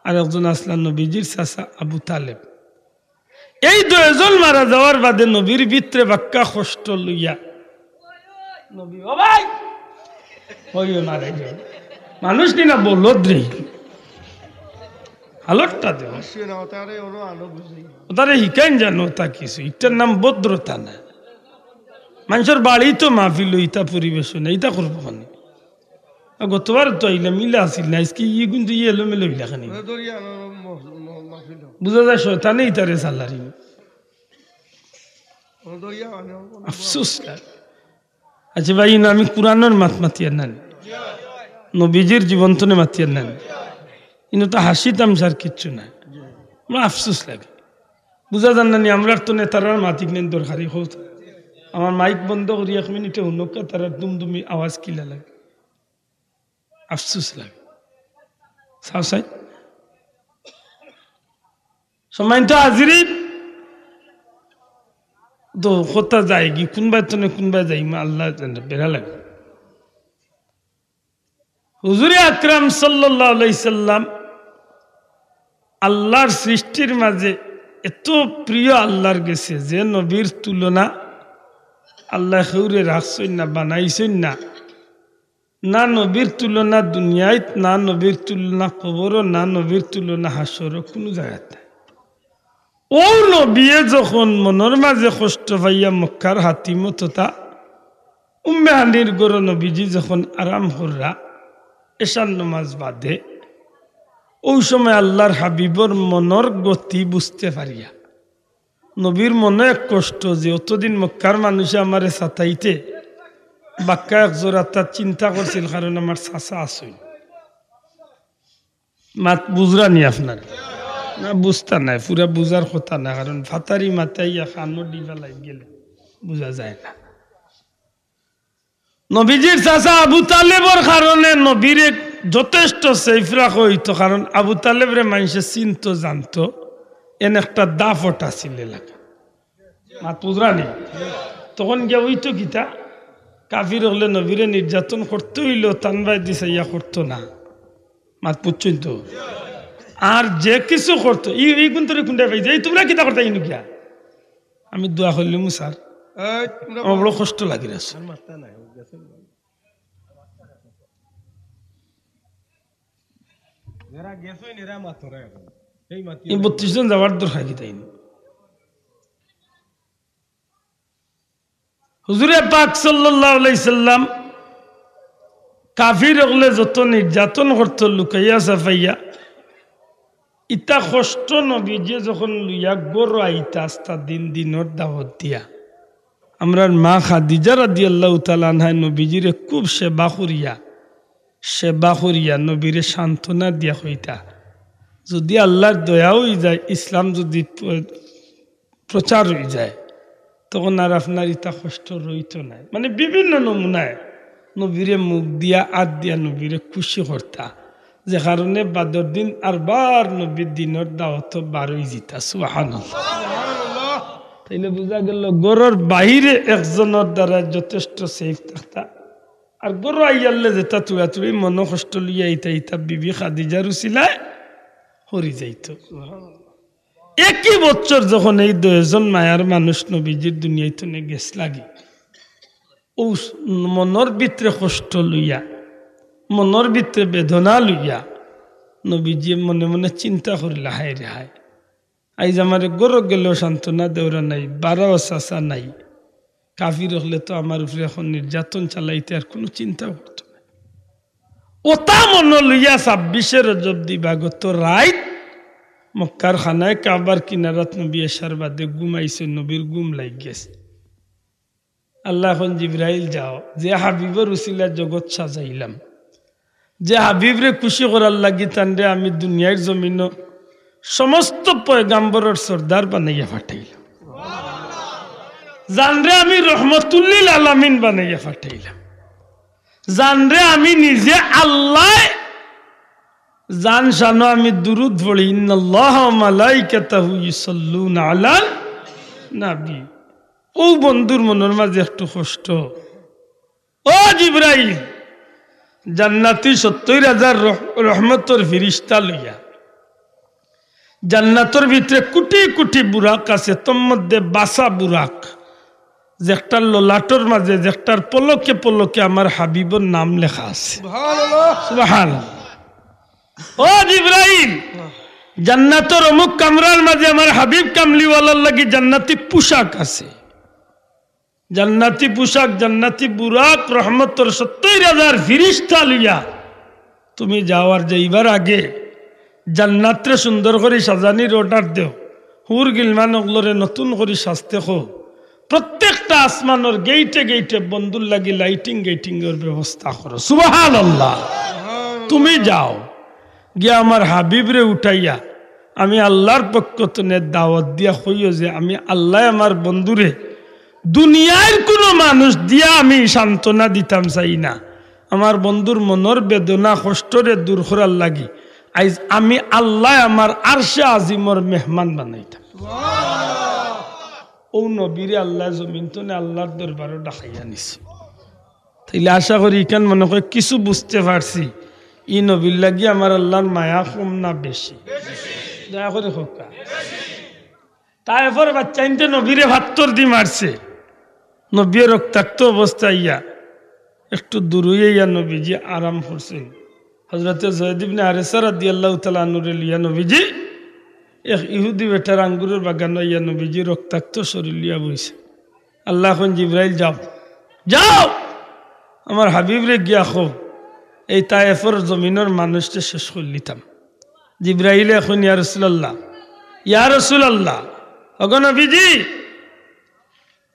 আর একজন আছলা নবীজির চাচা আবু তালেব। এই দুইজন মারা যাওয়ার বাদে নবীর ভিতরে বাক্কা কষ্ট লইয়া নবী, ও ভাই, ওই, ওই মারা গেল। মানুষ নি না, বলদ রে। হালতটা দেও। আসছে না, ওটারে ওরও আলো বুঝাই। ওটারে হিকাইন জানো তা কিছু। ইটার নাম ভদ্রতা না। মানুষের বাড়ি তো মাহফিল, ইতা পরিবেশন, ইতা করবো কেনে? আর গতবার তো আইলাম, ইলা আছিল না, আজকে ই কিন্তু ই এলোমেলো ইলা খানি। ওরা দরিয়া আনো, ম-, ম-, মাহফিল। বুঝা যায় শয়তানে ইতারে সালারি। ওরা দরিয়া আনো। আফসোস লাগে। আচ্ছা ভাই, ইনো আমি কোরআনর মাত মাতিয়ার নানি, নবীজির জীবন তনে মাতিয়ার নানি, ইনো তো হাসি তামশার কিচ্ছু নাই। আমার আফসোস লাগে, বুঝা যার নানি, আমরার তো নেতারার মাতিক নেন দরকারি হোক। আমার মাইক বন্ধ করি এক মিনিটে হুনক্কা, তারার দুমদুমি আওয়াজ কিলা লাগে, আফসোস লাগে। সাও সাই সম্মানিত হাজিরিন, তো কথা যায়গি, কোনবায় তনে কোনবায় যাইমু, আল্লায় জানে, বেড়া লাগে। হুজুরে আকরাম সাল্লাল্লাহু আলাইহি সাল্লাম আল্লার সৃষ্টির মাঝে এত প্রিয় আল্লার গেছে যে নবীর তুলনা আল্লায় কেউরে রাখছইন না, বানাইছইন না। না নবীর তুলনা দুনিয়াত, না নবীর তুলনা কবরো, না নবীর তুলনা হাশরো, কুনু জাগাত নাই। অউ নবিয়ে যখন মনর মাঝে কষ্ট পাইয়া মক্কার হাতিমো তথা উম্মে হানির ঘরো নবীজি যখন আরাম কররা এশার নমাজ বাদে, অউ সময় আল্লার হাবিবর মনর গতি বুঝতে পারিয়া নবীর মনো এক কষ্ট যে অতদিন মক্কার মানুষে আমারে সাতাইতে বাক্কা এক জোড়া তার চিন্তা করছিল, কারণ আমার চাচা আছইন। মাত বুঝরা নি আপনার? না, বুঝতা নায়, পুরা বুঝার কথা না, কারণ ফাতারি মাতাইয়া কানো ডিবা লাগি গেলে বুঝা যায় না। নবীজির চাচা আবু তালেবর কারণে নবীরে যথেষ্ট safe রাখা অইতো, কারণ আবু তালেবরে মানষে চিনতো, জানতো, এন একটা দাপট আছিল এলাকা। মাত বুঝরা নি? তখন গিয়া অইতো কিতা, কাফির অকলে নবীরে নির্যাতন করতে অইলো, তান বায়দি চাইয়া করতো না। মাত বুঝছইন তো? আর যে কিছু করতো, ই, ই গুন্তরে কুনটায় পাইছে, "এই তুমরা কিতা করতা ইনো গিয়া?" আমি দোয়া করলিমু স্যার, এই, তুমরা আমার বড় কষ্ট লাগির আছে। আর মাততা নাই, ও গেছে। এরা গেছে, এরা মাতরা এখন। এই মাতি এই বত্রিশ জন যাওয়ার দরকার কিতা ইনো? হুজুরে পাক সাল্লাল্লাহু আলাইহি সাল্লাম কাফির অকলে যত নির্যাতন করতো লুকাইয়া ছাপাইয়া, ইতা কষ্ট নবীজিয়ে যখন লইয়া ঘরো আইতা আস্তা দিন দিনর দাওয়াত দিয়া, আমরার মা খাদিজা রাদিয়াল্লাহু তাআলা আনহায় নবীজিরে খুব সেবা করিয়া, সেবা করিয়া নবীরে সান্ত্বনা দিয়া কইতা, যদি আল্লার দয়া অইযায়, ইসলাম যদি প-, প্রচার অইযায়, তখন আর আপনার ইতা কষ্ট রইতো নায়। মানে বিভিন্ন নমুনায় নবীরে মুখ দিয়া, আত দিয়া নবীরে খুশি করতা, যে কারণে বাদর দিন আরবার নবীর দিনর দাওয়াতো বার অইযিতা। সুবহানাল্লাহ। তাইলে বুঝা গেল, ঘরর বাইরে একজনর দ্বারা যথেষ্ট safe থাকতা। আর ঘরো আইয়ারলে যেতা তুড়াতুড়ি মনো কষ্ট লইয়া ইতা ইতা বিবি খাদিজার উছিলায় হরি যাইতো। একই বছর যখন এই দুইজন মায়ার মানুষ নবীজির দুনিয়াইত থনে গেছ লাগি, অউ মনর ভিতরে কষ্ট লইয়া, মনর ভিতরে বেদনা লইয়া, নবীজিয়ে মনে মনে চিন্তা করিলা, "হায় রে হায়, আইজ আমারে ঘরো গেলেও সান্ত্বনা দেওরা নাই, বারাও চাচা নাই, কাফির অকলে তো আমার উপরে এখন নির্যাতন চালাইতে আর কুনু চিন্তা করতো না।" ওতা মনো লইয়া ছাব্বিশে রজব দিবাগত রাইত মক্কার খানায় কাবার কিনারাত নবী এশার বাদে ঘুমাইছে, নবীর ঘুম লাগি গেছে। আল্লায় কইন, "জিব্রাইল যাও, যে হাবিবর উছিলা জগৎ সাজাইলাম, যে হাবিবরে খুশি করার লাগি তানরে আমি দুনিয়ার জমিনো সমস্ত পয়গাম্বরর সর্দার বানাইয়া পাঠাইলাম, যানরে আমি রহমতুল্লিল আলামিন বানাইয়া পাঠাইলাম, যানরে আমি নিজে আল্লায় যান শানো আমি দুরুদ পড়ি, ইন্নাল্লাহা ওয়া মালাইকাতাহু ইউসাল্লুনা আলান নাবী।" অউ বন্ধুর মনর মাঝে একটু কষ্ট। ও জিব্রাইল, জান্নাতি সত্তইর হাজার রহ-, রহমতর ফিরিস্তা লইয়া জান্নাতর ভিতরে কুটি কুটি বুরাক আছে, তন্মধ্যে বাছা বুরাক, যেকটার ললাটর মাঝে, যেকটার পলকে পলকে আমার হাবিবর নাম লেখা আছে। সুবহানাল্লাহ। সুবহানাল্লাহ। ও জিব্রাইল, জান্নাতর অমুক কামরার মাঝে আমার হাবিব কামলিওয়ালার লাগি জান্নাতি পোশাক আছে। জান্নাতি পোশাক, জান্নাতি বুরাক, রহমতর সত্তইর হাজার ফিরিস্তা লইয়া তুমি যাও, আর যাইবার আগে জান্নাতরে সুন্দর করি সাজানির অর্ডার দেও, হুর গিলমান অকলরে নতুন করি সাজতে কও, প্রত্যেকটা আসমানর গেইটে গেইটে বন্ধুর লাগি লাইটিং গেইটিংর ব্যবস্থা করো। সুবহানাল্লাহ। তুমি যাও, গিয়া আমার হাবিবরে উঠাইয়া আমি আল্লার পক্ষ তনে দাওয়াত দিয়া কইও যে আমি আল্লায় আমার বন্ধুরে দুনিয়ার কুনু মানুষ দিয়া আমি সান্ত্বনা দিতাম চাই না। আমার বন্ধুর মনর বেদনা কষ্টরে দূর করার লাগি আইজ আমি আল্লায় আমার আরশে আজিমর মেহমান বানাইতাম। অউ নবীরে আল্লায় জমিন তনে আল্লার দরবারো ডাকাইয়া নিছে। তাইলে আশা করি ইখান মনে কয় কিছু বুঝতে পারছি। ই নবীর লাগি আমার আল্লার মায়া কম না বেশি? দয়া করি কউক্কা। তায়েফর বাইচ্চাইন্তে নবীরে পাত্থর দি মারছে। নবীয়ে রক্তাক্ত অবস্থা ইয়া একটু দূরই ইয়া নবীজি আরাম করছে। হজরতে জয়েদ ইবনে হারেসা রাদিয়াল্লাহু তাআলা আনহুরে লইয়া নবীজি এক ইহুদি বেটার আঙ্গুরর বাগানো ইয়া নবীজি রক্তাক্ত শরীর লইয়া বইছে। আল্লায় কইন, "জিব্রাইল যাও, যাও, আমার হাবিবরে গিয়া কও, এই তায়েফর জমিনর মানুষরে শেষ করিলিতাম।" জিব্রাইলে কইন, "ইয়া রাসূলুল্লাহ, ইয়া রাসূলুল্লাহ, ওগো নবীজি,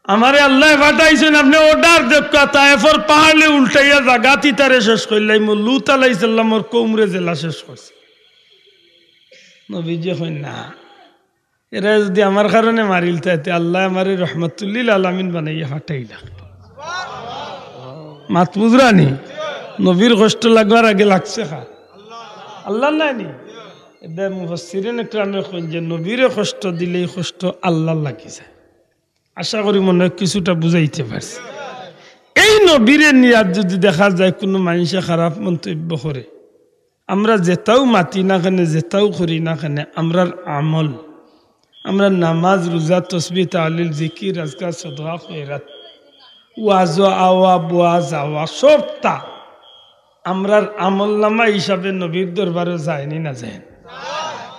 আমারে আল্লায় পাঠাইছইন, আপনে অর্ডার দেউক্কা, তায়েফর পাহাড়রে উল্টাইয়া জাগাত ইতারে শেষ করিলাইমু, লূত আলাইহিস সালামর কওমরে যেলা শেষ করছে।" নবীজি কইন, "না, এরা যুদি আমার কারণে মারিলিতা, তে আল্লায় আমারে রহমাতুল্লিল আলামিন বানাইয়া পাঠাইলা।" মাত বুঝরানি? নবীর কষ্ট লাগবার আগে লাগছে কার? আল্লার নায় নি? এবার মুফাসসিরিনে কেরামে কইন যে নবীরে কষ্ট দিলে ই কষ্ট আল্লার লাগি যায়। আশা করি মনে হয় কিছুটা বুঝাইতে পারছি। এই নবীরে নিয়া যুদি দেখা যায় কুনু মানষে খারাপ মন্তব্য করে, আমরা যেতাউ মাতি না কেনে, যেতাউ করি না কেনে, আমরার আমল, আমরার নামাজ, রোজা, তসবিহ, তাহলিল, জিকির, আজকার, সদকা, খয়রাত, ওয়াজো আওয়া, বওয়া, যাওয়া, সবতা আমরার আমলনামা হিসাবে নবীর দরবারো যায়নি না যায়নি?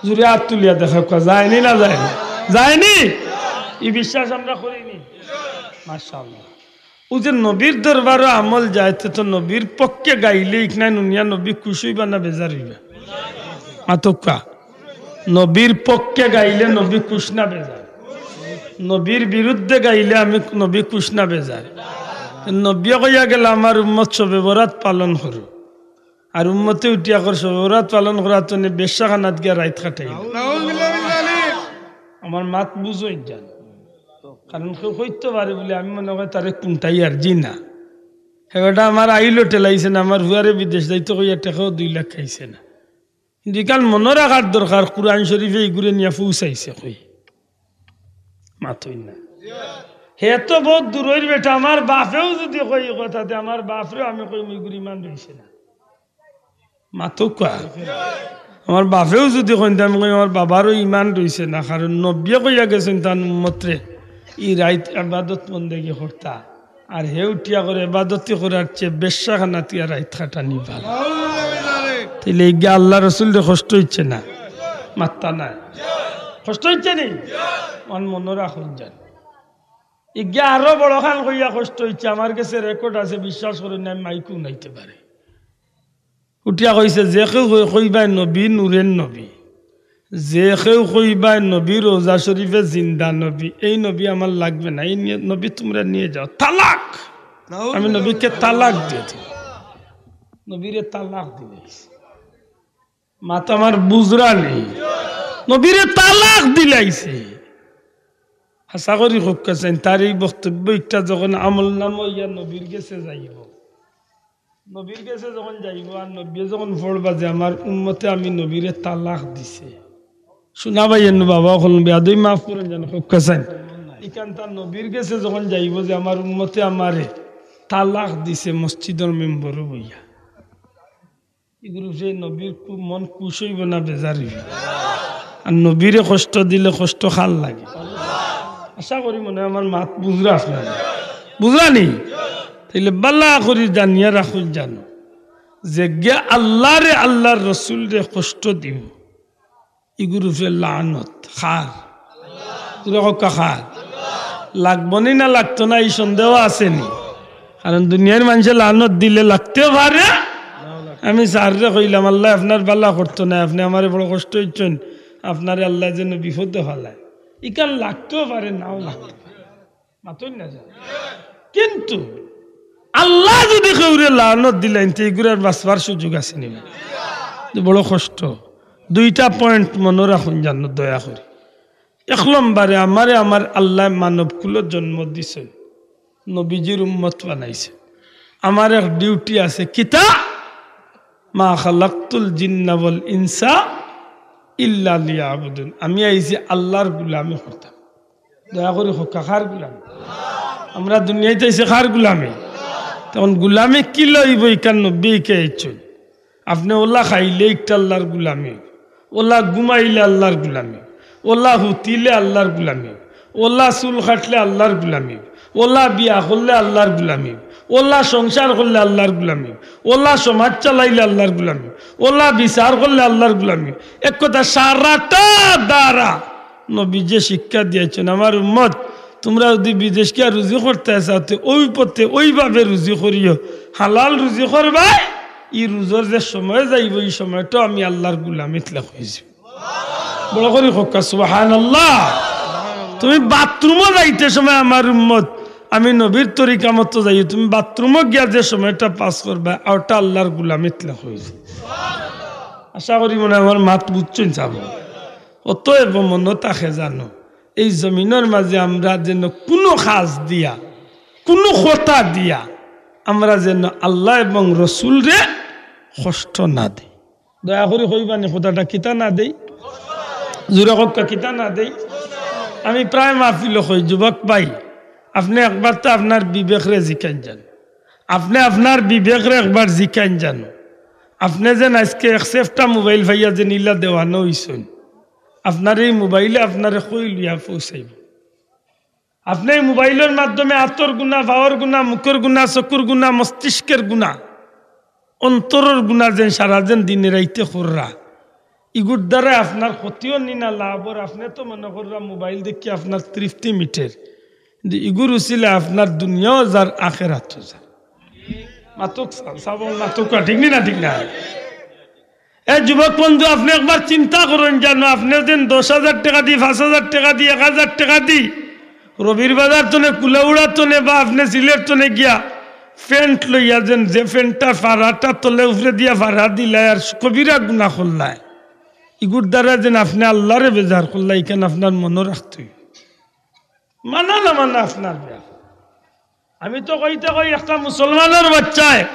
জুরে আত তুলিয়া দেখাউক্কা, যায়নি না যায়নি? যায়নি? ই বিশ্বাস আমরা করিনি? মাশাআল্লাহ। অউ যে নবীর দরবারো আমল যায়, তে তো নবীর পক্ষে গাইলে ইখান হুনিয়া নবী খুশ অইবা না বেজার অইবা? মাতউক্কা। নবীর পক্ষে গাইলে নবী খুশ না বেজার? নবীর বিরুদ্ধে গাইলে আমি নবী খুশ না বেজার? নবীয়ে কইয়া গেলা, "আমার উম্মত শবে বরাত পালন করো।" আর উম্মতে উঠিয়া কর শবে বরাত পালন করার তনে বেশ্যাখানাত গিয়া রাইত কাটাইল। নাউজুবিল্লাহ মিন যালিক। আমার মাত বুঝইন জান। কারণ কেউ কইতো পারে বুলি আমি মনে করি তারে কুন্তাই আর জি না। হে বেটা আমার আইলো ঠেলাইছে না, আমার ফুয়ারে বিদেশ যাইতো কইয়া টেকাও দুই লাখ খাইছে না। কিন্তু ইখান মনো রাখার দরকার, কুরআন শরিফে ইগুরে নিয়া পৌঁছাইছে কই। মাতইন না। হে তো বউত দূরইর বেটা, আমার বাফেও যুদি কয় ই কথা, তে আমার বাফরেও আমি কইমু ইগুর ইমান রইছে না। মাতউক্কা। আমার বাফেও যুদি কইন, তে আমি কইমু আমার বাবারও ইমান রইছে না, কারণ নবীয়ে কইয়া গেছইন তান উম্মতরে ই রাইত ইবাদত বন্দেগি করতা। আর হে উঠিয়া কর এবাদতি করার চেয়ে বেশ্যাখানাত গিয়া রাইত কাটানি ভালা। তাইলে ইগিয়া আল্লাহ রসুলরে কষ্ট অইছে না? মাত্তা নাই। কষ্ট অইছে নি? অন মনো রাখুন যান। ইগিয়া আরো বড় খান কইয়া কষ্ট অইছে, আমার গেছে রেকর্ড আছে, বিশ্বাস করইন না, আমি মাইকো হুনাইতে পারি। উঠিয়া কইছে, "যে কেউ কই-, কইবায় নবী, নূরের নবী, যে কেউ কইবায় নবী, রোজা শরীফে জিন্দা নবী, এই নবী আমার লাগবে না, এই নিয়ে, নবী তুমরা নিয়ে যাও, তালাক।" আমি নবীকে তালাক দিয়া দিলাম। নবীরে তালাক দিলাইছে। মাত আমার বুঝরা নি? নবীরে তালাক দিলাইছে। হাছা করি কউক্কা চাইন, তার এই বক্তব্য ইটা যখন আমল নামা অইয়া নবীর গেছে যাইবো, নবীর গেছে যখন যাইবো আর নবীয়ে যখন পড়বা যে আমার উম্মতে আমি নবীরে তালাক দিছে, হুনা ভাই, এনু বাবা অকল বেয়াদবি মাফ করইন যান, কউক্কা চাইন। ইখান তার নবীর গেছে যখন যাইবো যে আমার উম্মতে আমারে তালাক দিছে মসজিদর মেম্বরো বইয়া, ইগুর উপরে নবীর খুব মন খুশ অইবো না বেজার অইবো? আর নবীরে কষ্ট দিলে কষ্ট কার লাগে? আশা করি মনে অয় আমার মাত বুঝরা আপনারা, বুঝরা নি? তাইলে বালা করি জানিয়া রাখুন যানো, যেগিয়ে আল্লারে আল্লার রসুলরে কষ্ট দিবো, ইগুর উপরে লানত। কার? জোরে কউক্কা, কার? লাগবো নি না লাগতো না, ই সন্দেহ আছে নি? কারণ দুনিয়ার মানষে লানত দিলে লাগতেও পারে। আমি স্যাররে কইলাম, "আল্লায় আপনার বালা করতো নায়, আপনে আমারে বড় কষ্ট দিচ্ছইন, আপনারে আল্লায় যেন বিপদো ফালায়।" ইখান লাগতেও পারে, নাও লাগতো পারে। মাতইন না যান। কিন্তু আল্লায় যুদি কেউরে লানত দিলাইন, তে ইগুর আর বাঁচবার সুযোগ আছে নি? যে বড় কষ্ট। দুইটা পয়েন্ট মনো রাখুন যানো দয়া করি। এক নম্বরে, আমারে আমার আল্লায় মানব কুলো জন্ম দিছে, নবীজির উম্মত বানাইছে। আমার এক ডিউটি আছে, কিতা? "মা খালাকতুল জিন্না ওয়াল ইনসা ইল্লা লিয়াবুদুন।" আমি আইছি আল্লার গুলামি করতাম। দয়া করি কউক্কা, কার গুলামি? আমরা দুনিয়াত আইছি কার গুলামি? তখন গুলামি কিলা অইবো, ইখান নবীয়ে কইছইন। আপনে অলা খাইলে ইকটা আল্লার গুলামি, অলা ঘুমাইলে আল্লার গুলামি, অলা হুতিলে আল্লার গুলামি, অলা চুল কাটলে আল্লার গুলামি, অলা বিয়া করলে আল্লার গুলামি, অলা সংসার করলে আল্লার গুলামি, অলা সমাজ চালাইলে আল্লার গুলামি, অলা বিচার করলে আল্লার গুলামি। এক কথা, সারাটা ধারা নবীজিয়ে শিক্ষা দিয়াইছইন, "আমার উম্মত, তুমরা যুদি বিদেশ গিয়া রুজি করতায় চাও, তে অউ পথে অউভাবে রুজি করিও, হালাল রুজি করবায়, ই রুজর যে সময় যাইবো, ই সময়টা আমি আল্লার গুলামিত লাগাইছি।" বড় করি কউক্কা, সুবহানাল্লাহ। তুমি বাথরুমো যাইতে সময়, আমার উম্মত, আমি নবীর তরিকা মতো যাইও, তুমি বাথরুমো গিয়া যে সময়টা পাস করবায়, অউটা আল্লার গুলামিত লাগাইছি। আশা করি মনে অয় আমার মাত বুঝছইন যানো। অতএব মনো থাকে যানো, এই জমিনর মাঝে আমরা যেন কুনু কাজ দিয়া, কুনু কথা দিয়া আমরা যেন আল্লা এবং রসুলরে কষ্ট না দেই। দয়া করি কইবা নি কথাটা, কিতা না দেই? জোরে কউক্কা, কিতা না দেই? আমি প্রায় মাহফিলো কই, যুবক ভাই, আপনে একবার তো আপনার বিবেকরে জিকাইন যান, আপনে আপনার বিবেকরে একবার জিকাইন যান। আপনে যেন আইজকে এক সেফটা মোবাইল পাইয়া যেন ইলা দেওয়ানা অইছইন, আপনার এই মোবাইলে আপনারে কই লইয়া পৌঁছাইবো? আপনে এই মোবাইলর মাধ্যমে আতর গুনা, পাওর গুনা, মুখর গুনা, চকুর গুনা, মস্তিষ্কের গুনা, অন্তরর গুনা যেন সারা যেন দিনে রাইতে কররা, ইগুর দ্বারা আপনার ক্ষতিও নি না লাভ অর। আপনে তো মনে কররা মোবাইল দেখি আপনার তৃপ্তি মিটের, কিন্তু ইগুর উসিলে আপনার দুনিয়াও যার, আখেরাতও যার। মাতুক সা-, সাবন মাতুক, ঠিক নি না? ঠিক না? এ যুবক বন্ধু, আপনে একবার চিন্তা করইন যানো, আপনে যেন দশ হাজার টেকা দি, পাঁচ হাজার টেকা দি, এক হাজার টেকা দি, রবির বাজার তনে, কুলাউড়া তনে বা আপনে সিলেট তনে গিয়া প্যান্ট লইয়া যেন, যে প্যান্টটার ফাড়াটা তলে উপরে দিয়া ফাড়া দিলায় আর কবিরা গুনা করলায়, ইগুর দ্বারা যেন আপনে আল্লারে বেজার করলায়, ইখান আপনার মনো রাখতে অইবো। মানা না মানা আপনার ব্যাপার। আমি তো কইতে কই, একটা মুসলমানর বাচ্চায়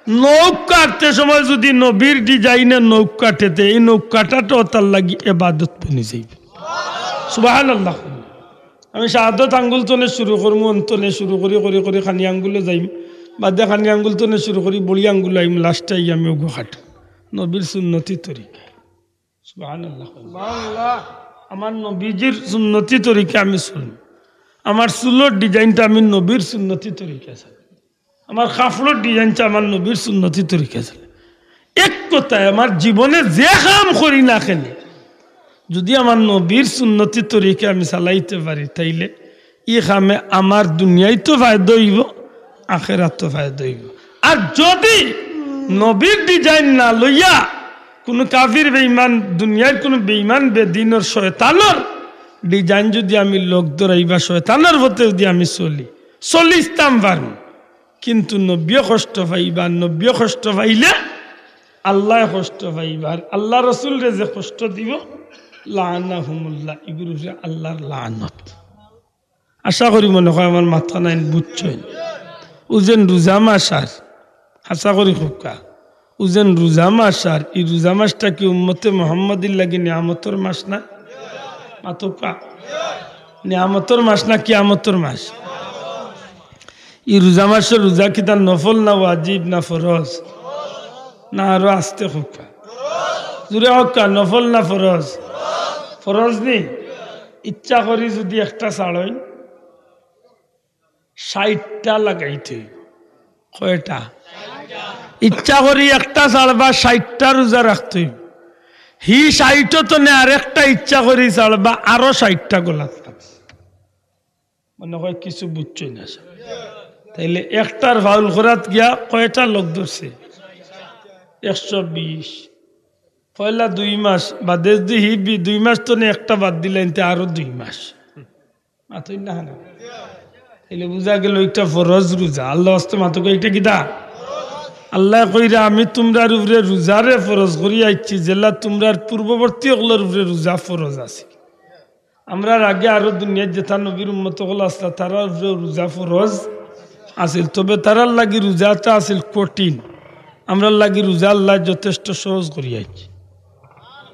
নখ কাটতে সময় যুদি নবীর ডিজাইনে নখ কাটে, তে এই নখ কাটাটাও তার লাগি এবাদত বনি যাইবো। সুবহানাল্লাহ। আমি শাহাদত আঙ্গুল তনে শুরু করমু, অন তনে শুরু করি, করি, করি কানি আঙ্গুলো যাইমু, বাদে কানি আঙ্গুল তনে শুরু করি বড়ি আঙ্গুলো আইমু, লাস্টে আইয়া আমি অগু কাটমু। নবীর সুন্নতি তরিকা। সুবহানাল্লাহ। সুবহানাল্লাহ। আমার নবীজির সুন্নতি তরিকা আমি চলমু। আমার চুলর ডিজাইনটা আমি নবীর সুন্নতি তরিকা চলমু। আমার কাপড়র ডিজাইনটা আমার নবীর সুন্নতি তরিকা চলমু। এক কথায়, আমার জীবনে যে কাম করি না কেনে, যুদি আমার নবীর সুন্নতি তরিকা আমি চালাইতে পারি, তাইলে ই কামে আমার দুনিয়াইতো ফায়দা অইবো, আখেরাতও ফায়দা অইবো। আর যুদি নবীর design না লইয়া কুনু কাফির বেঈমান, দুনিয়ার কুনু বেঈমান বেদিনর শয়তানর design যুদি আমি লগ ধরাই বা শয়তানর পথে যুদি আমি চলি, চলিতাম পারমু, কিন্তু নবীয়ে কষ্ট পাইবা, নবীয়ে কষ্ট পাইলে আল্লায় কষ্ট পাইবা। আর আল্লার রসুলরে যে কষ্ট দিবো, লাআনাহুমুল্লাহ, ইগুর উপরে আল্লার লানত। আশা করি মনে কয় আমার মাতখান বুঝছইন। অউ যেন রোজা মাস আর, আশা করি কউক্কা, অউ যেন রোজা মাস আর, ই রোজা মাসটা কি উম্মতে মুহাম্মাদির লাগি নিয়ামতর মাস না? মাতউক্কা। নিয়ামতর মাস না কিয়ামতর মাস? ই রোজা মাসর রোজা কিতা নফল না ওয়াজিব না ফরজ? না, আরো আস্তে কউক্কা, জুরে কউক্কা, নফল না ফরজ? ফরজ নি? ইচ্ছা করি যুদি একটা ছাড়ইন, ষাইটটা লাগাইতে অইবো। কয়টা? ইচ্ছা করি একটা ছাড়বা, ষাইটটা রোজা রাখতে অইবো। হি ষাইট থনে আরেকটা ইচ্ছা করি ছাড়বা, আরো ষাইটটা গলাত লাগছে। মনে কয় কিছু বুঝছইন না। তাইলে একটার ফাউল করাত গিয়া কয়টা লগ ধরছে? একশো বিশ। পয়লা দুই মাস বাদে যুদি হি বি-, দুই মাস থনে একটা বাদ দিলাইন, তে আরো দুই মাস। মাতইন না কেনে? তাইলে বুঝা গেলো একটা ফরজ রোজা। আল্লার ওয়াস্তে মাতউক্কা, একটা কিতা? আল্লায় কইরা, "আমি তুমরার উপরে রোজারে ফরজ করিয়া আইছি, যেলা তুমরার পূর্ববর্তী অকলর উপরে রোজা ফরজ আছিল।" আমরার আগে আরো দুনিয়াত যেতা নবীর উম্মত অকল আছলা, তারার উপরে রোজা ফরজ আছিল, তবে তারার লাগি রোজাটা আছিল কঠিন। আমরার লাগি রোজা আল্লায় যথেষ্ট সহজ করিয়া আইছে।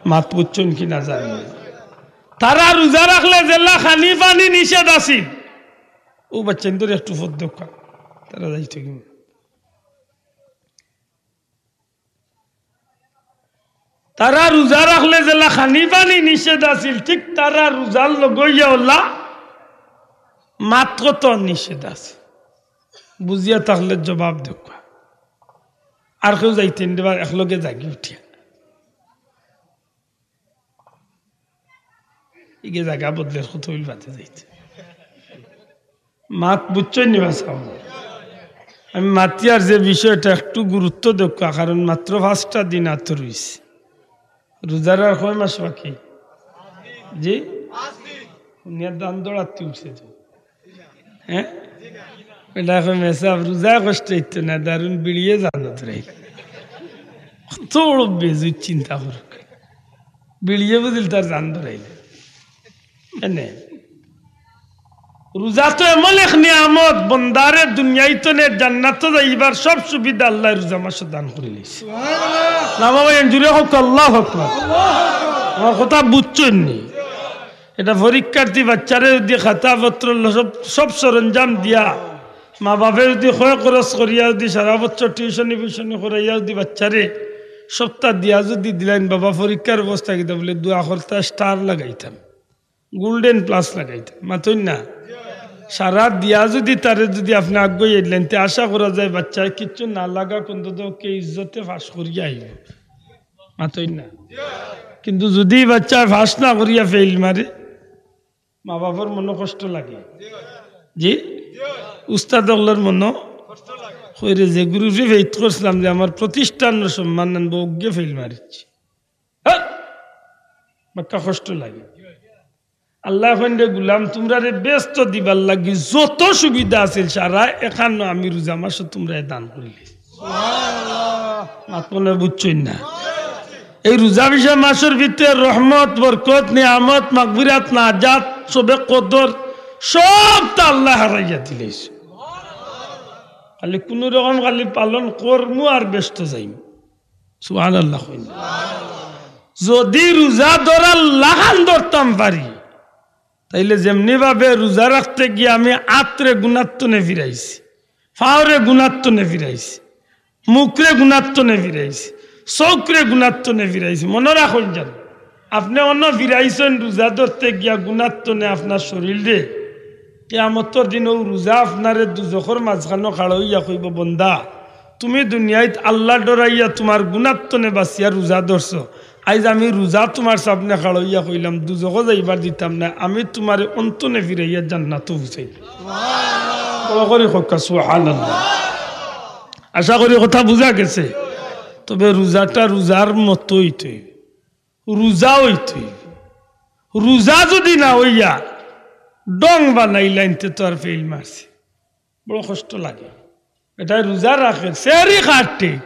মাত বুঝছইন কি না জানি না। তারা রোজা রাখলে যেলা খানি পানি নিষেধ আছিল। অউ বাচ্চাইন্তরে একটু ফদ দেউক্কা, তারা যাইতো কি। তারা রোজা রাখলে যেলা খানি পানি নিষেধ আছিল, ঠিক তারা রোজার লগে অইয়া অলা মাত কত নিষেধ আছে। বুঝিয়া থাকলে জবাব দেউক্কা। আর কেউ যাইতেন দেবা একলগে জাগি উঠিয়া। ইগে জাগা বদলের কত অইল বাদে যাইতে। মাত বুঝছইন নি বা সাব? আমি মাতিয়ার যে বিষয়টা একটু গুরুত্ব দেউক্কা, কারণ মাত্র পাঁচটা দিন আতো রইছে। রোজার আর কয় মাস বাকি? জি? হুনিয়া দান দৌড়াতে উঠছে তো। হ্যাঁ? এটা এখন মেসাব রোজায় কষ্ট অইতো না, দারুণ বিড়িয়ে জানো তোরাই। কত বড় বেজুই চিন্তা করুক। বিড়িয়ে বুঝিল তার জান ধরাইলে। এনে। রোজা তো এমন এক নিয়ামত, বন্দারে দুনিয়াইত থনে জান্নাত যাইবার সব সুবিধা আল্লায় রোজা মাসে দান করিলিছে। না বাবা, এন জুরে কউক্কা আল্লাহু আকবার। আমার কথা বুঝছইন নি? এটা পরীক্ষার্থী বাচ্চারে যুদি খাতা পত্র ল-, সব, সব সরঞ্জাম দিয়া, মা বাপে যুদি খয় খরচ করিয়া যুদি সারা বছর টিউশনি ফিউশনি করাইয়া যুদি বাচ্চারে সপ্তাহ দিয়া যুদি দিলাইন, "বাবা, পরীক্ষার অবস্থা কিতা?" বলে, "দোয়া করতা, স্টার লাগাইতাম, গোল্ডেন প্লাস লাগাইতাম।" মাতইন না? সারা দিয়া যুদি তারে যুদি আপনে আগুয়াইয়া দিলাইন, তে আশা করা যায় বাচ্চায় কিচ্ছু না লাগা অন্তত কে ইজ্জতে পাস করিয়া আইবো। মাতইন না? কিন্তু যুদি বাচ্চায় পাস না করিয়া ফেইল মারে, মা বাপর মনো কষ্ট লাগে। জি? উস্তাদ অকলর মনো কইরে যে গুরুরে ফেইত করছিলাম যে আমার প্রতিষ্ঠানর সম্মান আনবো, অগ্গে ফেইল মারিছি। হ্যাঁ? বাক্কা কষ্ট লাগে। আল্লায় কইন রে গুলাম, তুমরারে বেহেস্ত দিবার লাগি যত সুবিধা আছিল সারা এখানো আমি রোজা মাসো তুমরারে দান করিলিছি। মাত মনে বুঝছইন না? এই রোজা বিশা মাসর ভিতরে রহমত, বরকত, নিয়ামত, মাগফিরাত, নাজাত, শবে কদর সবতা আল্লায় হারাইয়া দিলাইছে। খালি কুনু রকম খালি পালন করমু আর বেহেস্ত যাইমু। সুবহানাল্লাহ কইন। যুদি রোজা ধরার লাখান ধরতাম পারি, তাইলে যেমনি ভাবে রোজা রাখতে গিয়া আমি আতরে গুনাত্তনে ফিরাইছি, ফাওরে গুনাত্তনে ফিরাইছি, মুখরে গুনাত্তনে ফিরাইছি, চউখরে গুনাত্তনে ফিরাইছি। মনো রাখইন যেন, আপনে অনো ফিরাইছইন রোজা ধরতে গিয়া গুনাত্তনে আপনার শরীলরে, কিয়ামতর দিন অউ রোজা আপনারে দুজখর মাঝখানো খাড়া অইয়া কইবো, "বন্দা, তুমি দুনিয়াত আল্লাহ ডরাইয়া তুমার গুনার তনে বাচিয়া রোজা ধরছো। আইজ আমি রোজা তুমার সামনে খাড়ইয়া কইলাম, দুজখো যাইবার দিতাম না, আমি তুমারে অন্তনে ফিরাইয়া জান্নাতো পৌঁছাই। বড় করি কউক্কা, সুবহানাল্লাহ। আশা করি কথা বুঝা গেছে। তবে রোজাটা রোজার মতো অইতে অইবো, রোজা অইতে অইবো। রোজা যদি না অইয়া ঢং বানাইলাইন, তে তো আর ফেইল মারছে। বড় কষ্ট লাগে। বেটায় রোজা রাখের, সেহরি খার ঠিক,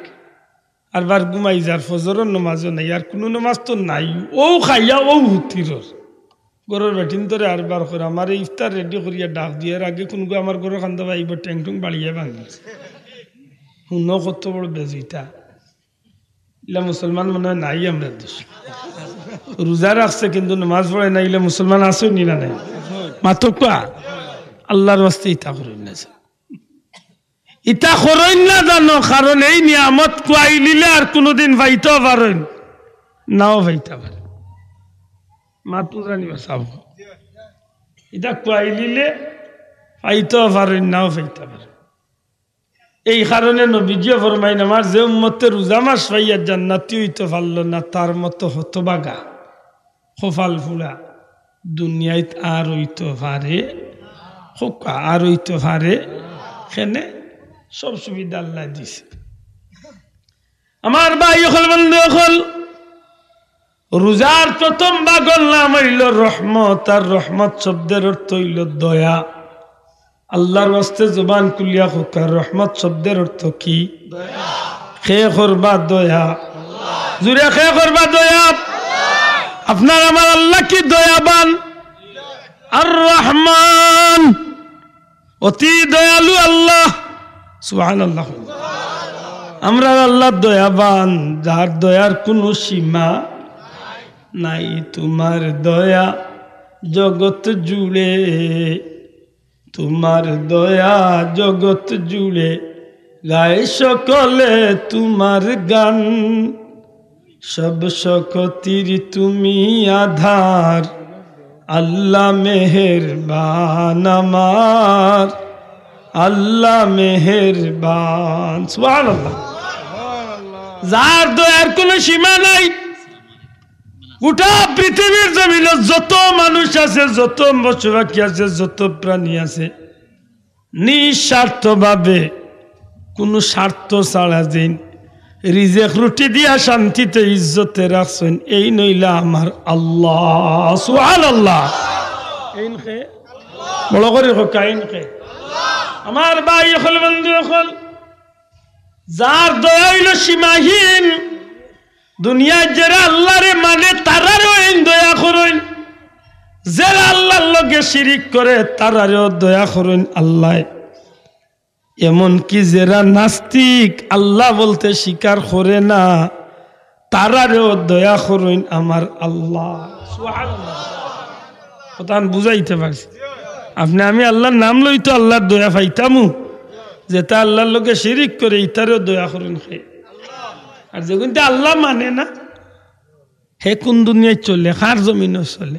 আরবার ঘুমাই যার, ফজরর নমাজও নাই, আর কুনু নমাজ তো নাই, অউ খাইয়া অউ হুতিরর। ঘরর বেটিন্তরে আরবার কর, আমারে ইফতার রেডি করিয়া ডাক দিও, এর আগে কুনুগু আমার ঘরর কান্দা আইবো, ঠ্যাং ঠুং বাড়িয়া ভাঙিয়া। হুনো কত বড় বেজুইতা। ইলা মুসলমান মনে অয় নাই আমরার দেশো। রোজা রাখছে কিন্তু নমাজ পড়ে না, ইলা মুসলমান আছে নি না নাই? মাতউক্কা, আল্লাহর ওয়াস্তে ইতা করইন না। ইতা করইন না জানো, কারণ এই নিয়ামত কুয়াইলিলে আর কুনুদিন পাইতেও পারইন, নাও পাইতা পারইন। মাতু জানি বা সাব। ইতা কুয়াইলিলে পাইতেও পারইন, নাও পাইতা পারইন। এই কারণে নবীজিয়ে ফরমাইন, আমার যে উম্মতে রোজা মাস পাইয়া জান্নাতি অইতো পারলো না, তার মতো হতভাগা, কপাল ফুড়া, দুনিয়াত আর অইতো পারে, কউক্কা আর অইতো পারে, কেনে সব সুবিধা আল্লায় দিছে। আমার ভাই অকল, বন্ধু অকল, রোজার প্রথম ভাগর নাম অইলো রহমত, আর রহমত শব্দের অর্থ অইলো দয়া। আল্লাহর ওয়াস্তে জবান খুলিয়া কউক্কা, রহমত শব্দের অর্থ কি? কে করবা দয়া? জুরে কে করবা দয়া? আপনার আমার আল্লাহ কি দয়াবান? আর রহমান, অতি দয়ালু আল্লাহ। সুবহানাল্লাহ। আমরার আল্লাহ দয়াবান, যার দয়ার কুনু সীমা নাই। তুমার দয়া জগৎ জুড়ে, তুমার দয়া জগৎ জুড়ে, গায় সকলে তুমার গান। সব শক্তির তুমি আধার, আল্লাহ মেহেরবান আমার, আল্লাহ মেহেরবান। সুবহানাল্লাহ। যার দয়ার কুনু সীমা নাই। গোটা পৃথিবীর জমিনো যত মানুষ আছে, যত পশু পাখি আছে, যত প্রাণী আছে, নিঃস্বার্থভাবে, কুনু স্বার্থ ছাড়া যেইন রিজেক রুটি দিয়া শান্তিতে ইজ্জতে রাখছইন, এইন অইলা আমার আল্লাহ। সুবহানাল্লাহ। এইন কে? বড় করি কউক্কা, এইন কে? আমার ভাই অকল, বন্ধু অকল, যার দয়া অইলো সীমাহীন, দুনিয়াত যেরা আল্লাহরে মানে, তারারেও এইন দয়া করইন। যেরা আল্লাহর লগে শিরিক করে, তারারেও দয়া করইন আল্লায়। এমনকি যেরা নাস্তিক, আল্লাহ বলতে স্বীকার করে না, তারারেও দয়া করইন আমার আল্লাহ। সুবহানাল্লাহ। কথাখান বুঝাইতে পারছি? আপনে আমি আল্লাহর নাম লই তো আল্লাহর দয়া পাইতামু। যেটা আল্লাহর লগে শিরিক করে, ইতারেও দয়া করইন কে? আর যেগুনতে আল্লাহ মানে না, হে কুন দুনিয়াত চলে, কার জমিনো চলে,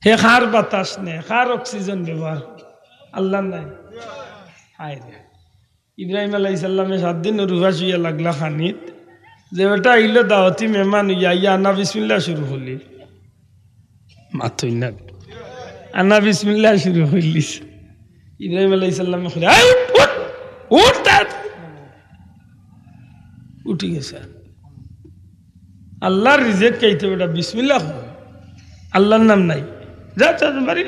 হে কার বাতাস নেয়, কার অক্সিজেন ব্যবহার করে? আল্লাহর নায়। হায় রে। ইব্রাহিম আলাইহিস সালামে সাত দিন উপাস অইয়া লাগলা খানিত, যে বেটা আইলো দাওয়াতি মেহমান অইয়া, আইয়া আনা বিসমিল্লাহ শুরু করলি। মাতইন না। আনা বিসমিল্লাহ শুরু করলিস। ইব্রাহিম আলাইহিস সালামে কইলা, "এই উঠ, উঠ, উঠ তাড়াতাড়ি।" উঠি গেছে। আল্লাহর রিজেক খাইতে বেটা বিসমিল্লাহ কও। আল্লাহর নাম নাই। যা, যা, যা, বাড়ি।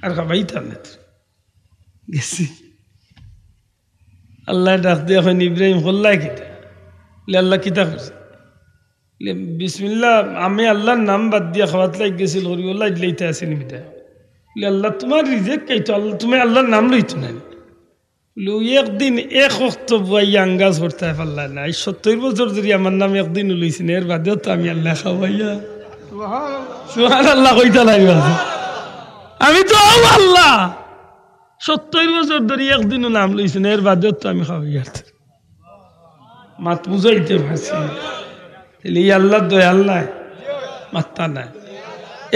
আর খাবাইতাম না তোরে। গেছি। আল্লায় ডাক দিয়া কইন, "ইব্রাহিম, করলায় কিতা?" বলে, "আল্লাহ কিতা করছে?" বলে, "বিসমিল্লাহ, আমি আল্লাহর নাম বাদ দিয়া খাওয়াত লাগি গেছিল, করি ওলা ইডলাইতে আছে নি বেটা?" বলে, "আল্লাহ, তুমার রিজেক খাইতো, আল্লাহ, তুমি আল্লাহর নাম লইতো না।" বলে, "ওই একদিন এক ওয়াক্ত বুয়াইয়া আঙ্গাজ করতায় পারলায় না। এই সত্তইর বছর ধরি আমার নাম একদিনও লইছি না, এর বাদেও তো আমি আল্লাহ খাওয়াইয়া।" সুবহানাল্লাহ কইতা লাগবে। আমি তো ও আল্লাহ, সত্তইর বছর ধরি একদিনও নাম লইছি না, এর বাদেও তো আমি খাওয়াইয়া। মাত বুঝাইতে পারছি না। তাইলে এই আল্লাহ দয়াল নায়? মাত্তা নাই।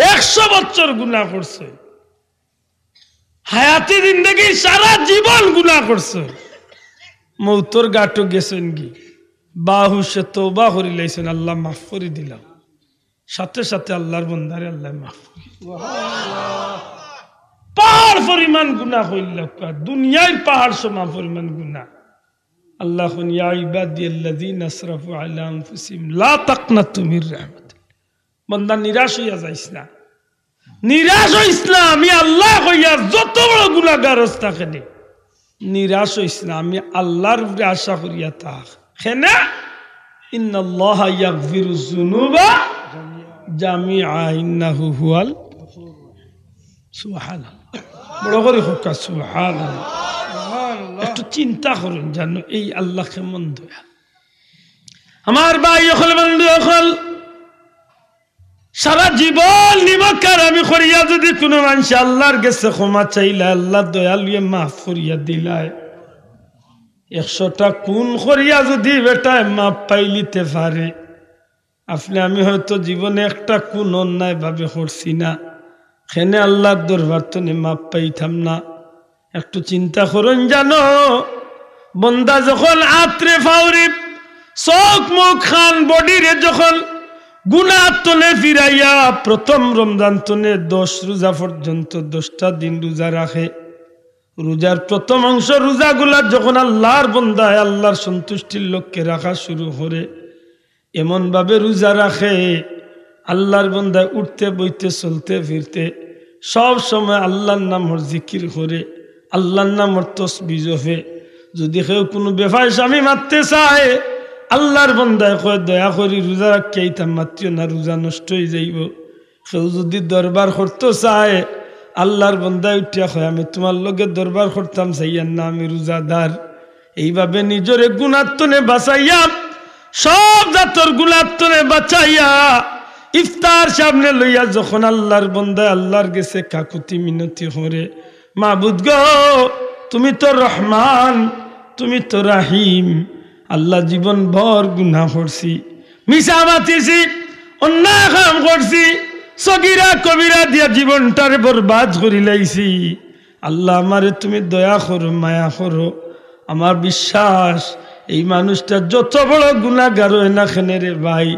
একশো বছর গুনাহ করছে, হায়াতি জিন্দেগি সারা জীবন গুনাহ করছে। মৌতর ঘাটো গেছইন গি, বাহুশে তওবা করিলাইছইন, "আল্লাহ মাফ করি দিলাম।" সাথে সাথে আল্লাহর বন্দারে আল্লাহ মাফ করি। পাহাড় পরিমাণ গুনা করিলাইলা, দুনিয়ার পাহাড় সমান পরিমাণ গুনা। আল্লাহ কইন, "ইয়া ইবাদিয়াল্লাযীনা আসরাফু আলা আনফুসিহিম লা তাকনাতু মির রাহমাতিল্লাহ।" বন্দা, নিরাশ অইয়া যাইস না, নিরাশ অইস না। আমি আল্লাহ কইয়ার যত বড় গুনাগার অস না কেনে, নিরাশ অইস না। আমি আল্লাহর উপরে আশা করিয়া থাক। কেনে? ইন্নাল্লাহা ইয়াগফিরুয যুনুবা জামিআ ইন্নাহু হুয়াল। সুবহানাল্লাহ। বড় করি কউক্কা, সুবহানাল্লাহ। একটু চিন্তা করইন, জানো, এই আল্লাহ কেমন দয়া। আমার ভাই অকল, বন্ধু অকল, সারা জীবন নিমকহারামি করিয়া যুদি কুনু মানষে আল্লাহর গেছে ক্ষমা চাইলায়, আল্লাহ দয়ালুয়ে মাফ করিয়া দিলায়। একশোটা খুন করিয়া যুদি বেটায় মাফ পাইলিতে পারে, আপনে আমি হয়তো জীবনে একটা খুন অন্যায়ভাবে করছি না, কেনে আল্লাহর দরবার তনে মাফ পাইতাম না। একটু চিন্তা করইন, জানো, বন্দা যখন আতরে ফাউরি, চউখ মুখ কান বডিরে যখন গুনার তনে ফিরাইয়া প্রথম রমজান তনে দশ রোজা পর্যন্ত দশটা দিন রোজা রাখে, রোজার প্রথম অংশ রোজাগুলা যখন আল্লাহর বন্দায় আল্লাহর সন্তুষ্টির লক্ষ্যে রাখা শুরু করে, এমনভাবে রোজা রাখে, আল্লাহর বন্দায় উঠতে বইতে চলতে ফিরতে সব সময় আল্লাহর নামর জিকির করে, আল্লাহর নামর তসবি জপে। যুদি কেউ কুনু বেফাইস্বামি মাততে চায়, আল্লাহর বন্দায় কয়, "দয়া করি রোজা রাখিয়া ইতা মাতিও না, রোজা নষ্ট অইযাইবো।" কেউ যুদি দরবার করতো চায়, আল্লাহর বন্দায় উঠিয়া কয়, "আমি তুমার লগে দরবার করতাম চাইয়ার না, আমি রোজাদার।" এইভাবে নিজরে গুনার তনে বাঁচাইয়া, সব জাতর গুনার তনে বাঁচাইয়া, ইফতার সামনে লইয়া যখন আল্লাহর বন্দায় আল্লাহর গেছে কাকুতি মিনতি করে, "মাবুদ গো, তুমি তো রহমান, তুমি তো রাহিম, আল্লাহ জীবন ভর গুনা করছি, মিছা মাতিছি, অন্যায় কাম করছি, সগিরা কবিরা দিয়া জীবনটারে বরবাদ করিলাইছি। আল্লাহ, আমারে তুমি দয়া করো, মায়া করো।" আমার বিশ্বাস, এই মানুষটা যত বড় গুনাগার অয় না কেনে রে ভাই,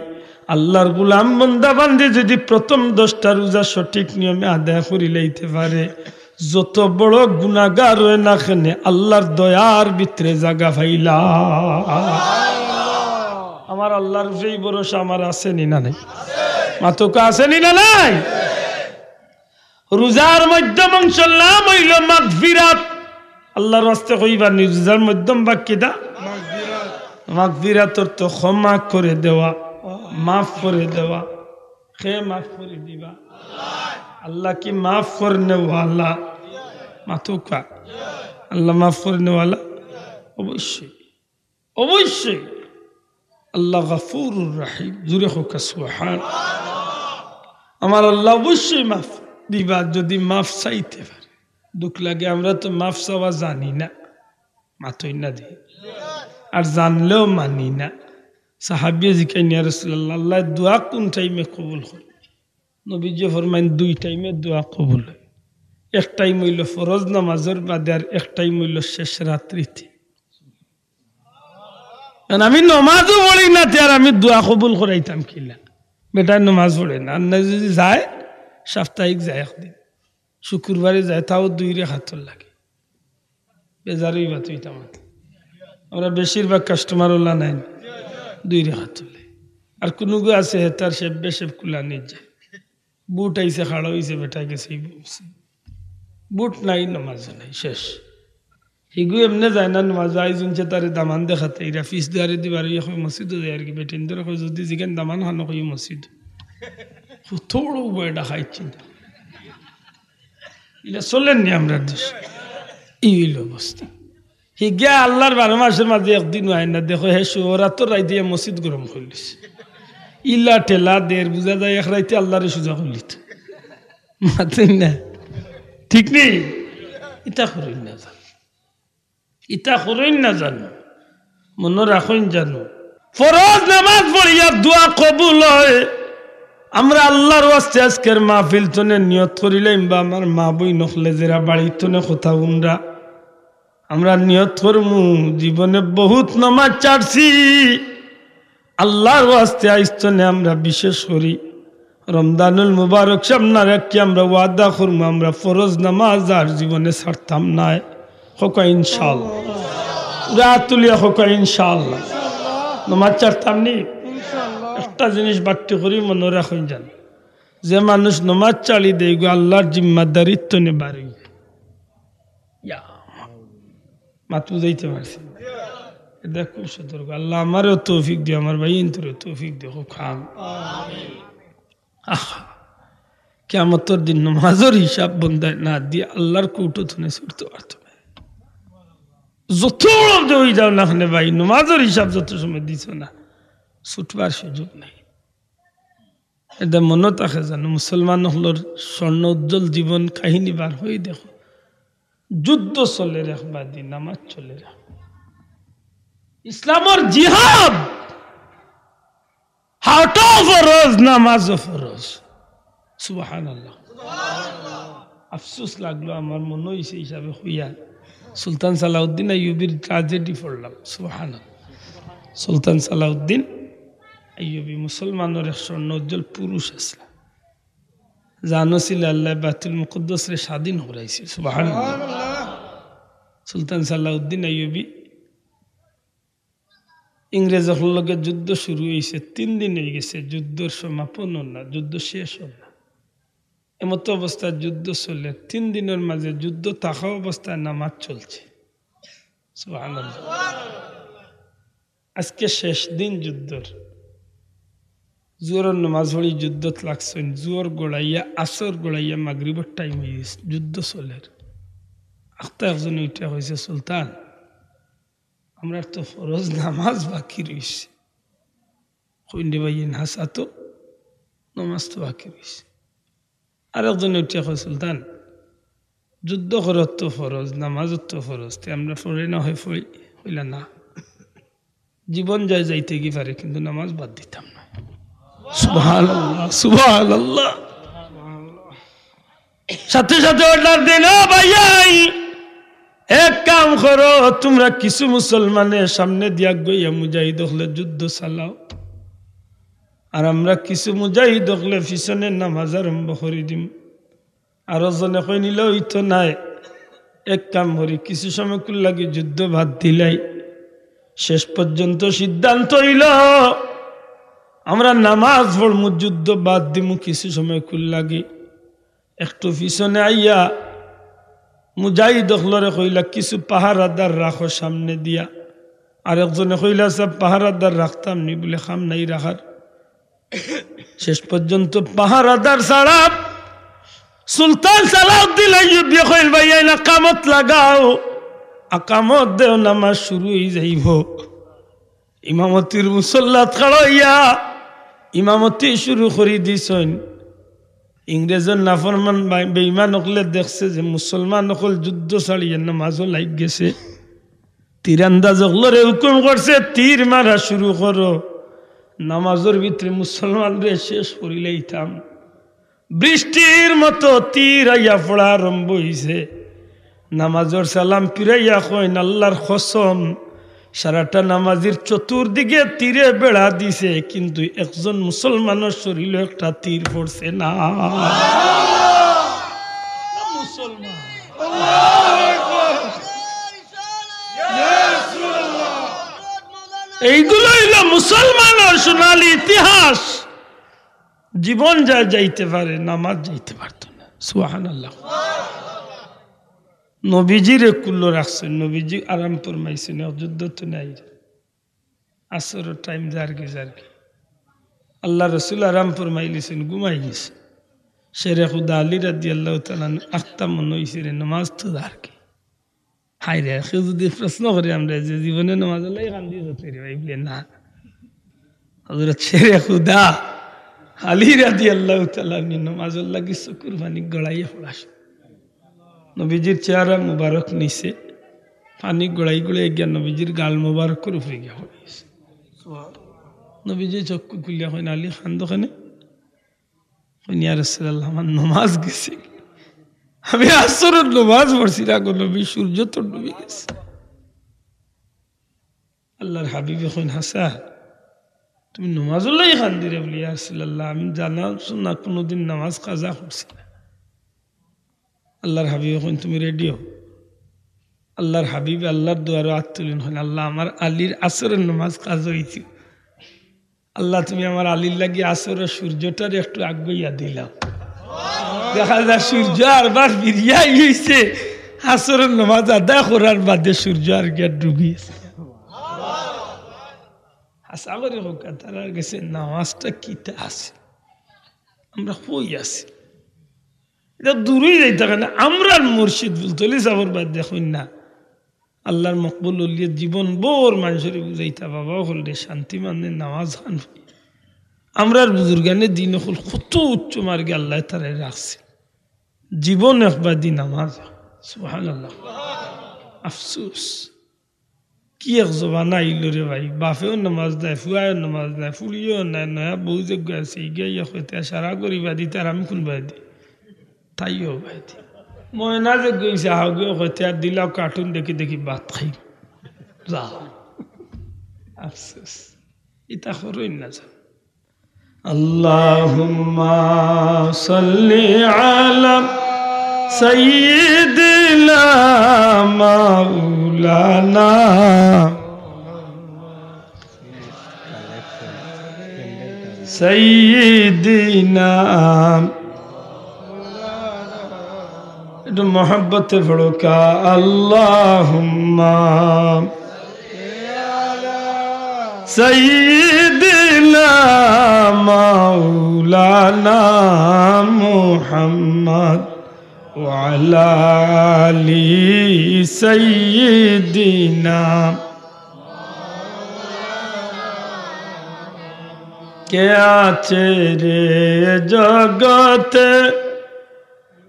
আল্লাহর গুলাম বন্দা বান্দি যুদি প্রথম দশটা রোজা সঠিক নিয়মে আদায় করিলাইতে পারে, যত বড় গুনাগার অয় না কেনে, আল্লাহর দয়ার ভিতরে জাগা পাইলা। আমার আল্লাহর উপরেই ভরসা আমার, আছে নি না নাই? মাতউক্কা, আছে নি না নাই? রোজার মধ্যম অংশর নাম অইলো মাগফিরাত। আল্লাহর ওয়াস্তে কইবা নি, রোজার মধ্যম ভাগ কিতা? মাগফিরাত অর্থ ক্ষমা করে দেওয়া, মাফ করে দেওয়া। কে মাফ করি দিবা? আল্লাহ কি মাফ করনেওয়ালা? মাতউক্কা। আল্লাহ মাফ করনেওয়ালা? অবশ্যই, অবশ্যই। আল্লাহ গাফুরুর রাহিম। জোরে কউক্কা সুবহান। আমার আল্লাহ অবশ্যই মাফ দিবা, যুদি মাফ চাইতে পারে। দুঃখ লাগে, আমরা তো মাফ চাওয়া জানি না, মাতইন না দি, আর জানলেও মানি না। সাহাবিয়ে জিকাইন, "ইয়া রাসূলুল্লাহ, আল্লাহ দোয়া কুন টাইমে কবুল করে?" নবীজি ফরমাইন, "দুই টাইমে দোয়া কবুল অয়। এক টাইম অইলো ফরজ নামাজর বাদে, আর এক টাইম অইলো শেষ রাত্রিতে।" কারণ আমি নমাজও পড়ি না, তে আর আমি দোয়া কবুল করাইতাম কিলা? বেটায় নমাজ পড়ে না, আর না যুদি যায়, সাপ্তাহিক যায় একদিন, শুক্রবারে যায়, তাও দুই রেখাতর লাগে। বেজার অইবা তুই তামাত। আমরা বেশিরভাগ কাস্টমার ওলা নাই, দুই রেখাতর লাগে। আর কুনুগু আছে, হেতার শেভ বেশেভ কুলা নিজ যায়। বুট আইছে, খাড়া অইছে, বেটা গেছে, এই বুঝছে। বুট নাই, নমাজ নাই, শেষ। হিগু এমনে যায় না নমাজ, আইজ হুনছে তারে দামান দেখাতে, ইরা ফিস দুয়ারে দিবার ইয়ে কয় মসজিদও যায় আর কি, বেটিন ধরে কয়, "যুদি জিগাইন দামান খানো কই মসজিদ।" কত বড় উবায় ডাকাইত চিন্তা। ইলা চলের নি আমরার দেশ। এই অইলো অবস্থা। হিগিয়া আল্লাহর বারো মাসর মাঝে একদিনও আয় না, দেখো হে শুভরাত্রর রাইতে মসজিদ গরম করিলিছে। ইলা ঠেলা দের, বুঝা যায় এক রাইতে আল্লাহরে সুজা করিলিত। মাতইন না। ঠিক নি? ইতা করইন না জানো। ইতা করইন না জানো। মনো রাখইন জানো। ফরজ নামাজ পড়িয়া দোয়া কবুল অয়। আমরা আল্লাহর ওয়াস্তে আজকের মাহফিল তনে নিয়ত করিলাইমু বা আমার মা বইন অকলে যেরা বাড়ি তনে কথা হুনরা, আমরা নিয়ত করমু, জীবনে বহুত নামাজ ছাড়ছি, আল্লাহর ওয়াস্তে আইস্তনে আমরা বিশেষ করি রমজানুল মুবারক সামনে রাখি আমরা ওয়াদা করমু, আমরা ফরজ নামাজ আর জীবনে ছাড়তাম নায়। কউক্কা ইনশাআল্লাহ। রাত তুলিয়া কউক্কা ইনশাআল্লাহ। নামাজ ছাড়তাম নি। একটা জিনিস বাট্টি করি মনো রাখইন যান, যে মানুষ নামাজ ছাড়ি দেয়, ইগু আল্লাহর জিম্মাদারিত্ব নে বারই। ইয়া, মাত বুঝাইতে পারছি? এটা খুব সতর্ক। আল্লাহ আমারেও তৌফিক দিও, আমার ভাইয়াইন্তরেও তৌফিক দিও। কউক্কা আমিন। আহা, কিয়ামতর দিন নামাজর হিসাব বন্দায় না দিয়া আল্লাহর কোর্টো থনে ছুটতে পারতো না। যত বড় যে অই যাও না কেনে ভাই, নামাজর হিসাব যত সময় দিছো না, ছুটবার সুযোগ নাই। এটা মনো থাকে জানো, মুসলমান অকলর স্বর্ণ উজ্জ্বল জীবন কাহিনী বার করি দেখো, যুদ্ধ চলের এক বাদি, নামাজ চলের এক। ইসলামর জিহাদ, হাটও ফরজ, নামাজও ফরজ। সুবহানাল্লাহ। আফসোস লাগলো, আমার মনো অইছে হিসাবে কইয়া সুলতান সালাউদ্দিন আইয়ুবীর ট্র্যাজেডি পড়লাম। সুবহানাল্লাহ। সুলতান সালাউদ্দিন আইয়ুবী মুসলমানর এক স্বর্ণ উজ্জ্বল পুরুষ আছলা, জানো ছিল আল্লাহ বাইতুল মুকাদ্দাসরে স্বাধীন করাইছে। সুবহানাল্লাহ। সুলতান সালাউদ্দিন আইয়ুবী ইংরেজ অকলর লগে যুদ্ধ শুরু অইছে, তিন দিন অই গেছে, যুদ্ধর সমাপন অর না, যুদ্ধ শেষ অর না। এমতো অবস্থায় যুদ্ধ চলের, তিন দিনর মাঝে যুদ্ধ থাকা অবস্থায় নামাজ চলছে। সুবহানাল্লাহ। আজকে শেষ দিন যুদ্ধর, জোহরর নামাজ পড়ি যুদ্ধত লাগছইন, জোহর গড়াইয়া, আসর গড়াইয়া, মাগরিবর টাইম অই গেছে, যুদ্ধ চলের। আখতা একজনে উঠিয়া কইছে, "সুলতান, আমরার তো ফরজ নামাজ বাকি রইছে।" কইন, "রে ভাই, এন হাছা তো, নামাজ তো বাকি রইছে।" আরেকজনে উঠিয়া কয়, "সুলতান, যুদ্ধ করাত তো ফরজ, নামাজও তো ফরজ, তে আমরা পড়ি না হয় পড়ি।" কইলা, "না, জীবন যায় যাইতে কি পারে, কিন্তু নামাজ বাদ দিতাম না।" সুবহানাল্লাহ, সুবহানাল্লাহ। সাথে সাথে অর্ডার দিল, "ও ভাইয়াইন, এক কাম করো, তুমরা কিছু মুসলমানে সামনে দিয়া গইয়া মুজাহিদ অকলে যুদ্ধ চালাও, আর আমরা কিছু মুজাহিদ অকলে পিছনে নামাজ আরম্ভ করি দিমু।" আরো জনে কইন, "ইলা অইতো নায়, এক কাম করি, কিছু সময়কুর লাগি যুদ্ধ বাদ দিলাই।" শেষ পর্যন্ত সিদ্ধান্ত অইলো, আমরা নামাজ পড়মু, যুদ্ধ বাদ দিমু কিছু সময়কুর লাগি। একটু পিছনে আইয়া মুজাহিদ অকলরে কইলা, "কিছু পাহারাদার রাখো সামনে দিয়া।" আরেকজনে কইলা, "সাব, পাহারাদার রাখতাম নি, বুলে কাম নাই রাখার।" শেষ পর্যন্ত পাহারাদার ছাড়া সুলতান সালাউদ্দিন আইয়ুবীয়ে কইল, "ভাইয়াইন, আকামত লাগাও, আকামত দেও, নামাজ শুরু অই যাইবো।" ইমামতির মুসল্লাত খাড়া অইয়া ইমামতি শুরু করি দিছইন। ইংরেজর নাফরমান বে-, বেঈমান অকলে দেখছে যে মুসলমান অকল যুদ্ধ ছাড়িয়া নামাজও লাগি গেছে। তীরন্দাজ অকলরে হুকুম করছে, "তীর মারা শুরু করো, নামাজর ভিতরে মুসলমানরে শেষ করিলাইতাম।" বৃষ্টির মতো তীর আইয়া পড়া আরম্ভ অইছে। নামাজর সালাম ফিরাইয়া কইন, "আল্লাহর কসম, সারাটা নামাজির চতুর্দিকে তীরে বেড়া দিছে, কিন্তু একজন মুসলমানর শরীলো একটা তীর পড়ছে না।" মুসলমান। এইগুলা অইলো মুসলমানর সোনালী ইতিহাস। জীবন যায় যাইতে পারে, নামাজ যাইতে পারতো না। সুবহানাল্লাহ। নবীজিরে কুলো রাখছইন, নবীজি আরাম ফরমাইছইন, যুদ্ধ তো নাই। আসরর টাইম যারগি যারগি। আল্লাহর রসুল আরাম ফরমাইলিছইন, ঘুমাই গেছে। শেরে খুদা আলী রাদিয়াল্লাহু তাআলা আনহু আখতা মনো অইছে রে, নামাজ তো যারগি। হায় রে, কেউ যদি প্রশ্ন করে আমরা যে জীবনে নামাজর লাগি কান্দিছো নি রে ভাই, বুলে না। হযরত শেরে খুদা আলী রাদিয়াল্লাহু তাআলা আনহু নামাজর লাগি চকুর পানি গড়াইয়া পড়ছইন। নবীজির চেহারা মুবারক নিচে পানি গড়াই গড়াই গিয়া নবীজির গাল মুবারকর উপরে গিয়া পড়ছে। নবীজি চক্ষু খুলিয়া কইন, "আলী, কান্দো কেনে?" কইন, "ইয়া রাসূলুল্লাহ, আমার নামাজ গেছে।" আমি আসরর নমাজ পড়ছি না গো নবী, সূর্য তো ডুবি গেছে। আল্লাহর হাবিবে কইন, "হাছা, তুমি নমাজর লাগি কান্দিরে?" বলি, "ইয়া রাসূলুল্লাহ, আমি জানা না কুনুদিন নমাজ কাজা করছি না।" আল্লাহর হাবিবে কইন, "তুমি রেডি অও।" আল্লাহর হাবিবে আল্লাহর দুয়ারো আত তুলিন, কইন, "আল্লাহ, আমার আলীর আসরর নমাজ কাজা অইছে।" আল্লাহ, তুমি আমার আলীর লাগি আসরর সূর্যটারে একটু আগুয়াইয়া দিলাও। দেখা যায় সূর্য আরবার ফিরিয়া আইছে, আসরর নমাজ আদায় করার বাদে সূর্য আর গিয়া ডুবি গেছে। হাছা করি কউক্কা, তারার গেছে নমাজটা কিতা আছে, আমরা কই আছি? ইটা দূরই যাইতা কেনে। আমরার মুর্শিদ ফুলতলি ছাবর বাদে দেখইন না, আল্লাহর মকবুল অলিয়ে জীবন ভর মানষরে বুঝাইতা, "বাবা অকলরে শান্তি মানে নমাজ খান।" আমরার বুজুর্গানে দিন অকল কত উচ্চ মার্গে আল্লায় তারারে রাখছে। জীবন একবাদি নমাজ। সুবহানাল্লাহ। আফসোস। কি এক জমানা আইলো রে ভাই, বাপেও নমাজ নাই, ফুয়ায়ও নমাজ নাই, ফুড়িও নাই, নয়া বউ যেগু আছে, ইগিয়ে কইতা, "সারা করি বাদি, তার আমি কুন বাদি?" তাইও বাদি। ময়না যেগু আছে, হাগুয়ে কইতা, "আর দিলাও কার্টুন দেখি দেখি ভাত খাই।" যা। আফসোস। ইতা করইন না যা। اللهم صل على سيدنا مولانا سيدنا، একটু মহব্বতে পড়ুক্কা, اللهم سيدنا مولانا محمد وعلى آل سيدنا। কে আছে রে জগতে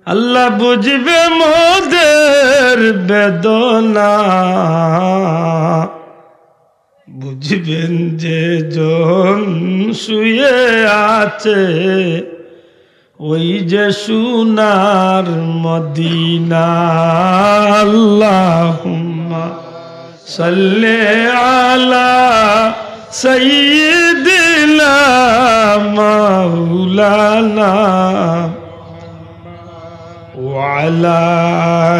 আল্লাহ বুঝবে মোদের বেদনা, বুঝবেন যে জন শুয়ে আছে ওই যে সোনার মদিনা। اللهم صل على سيدنا مولانا وعلى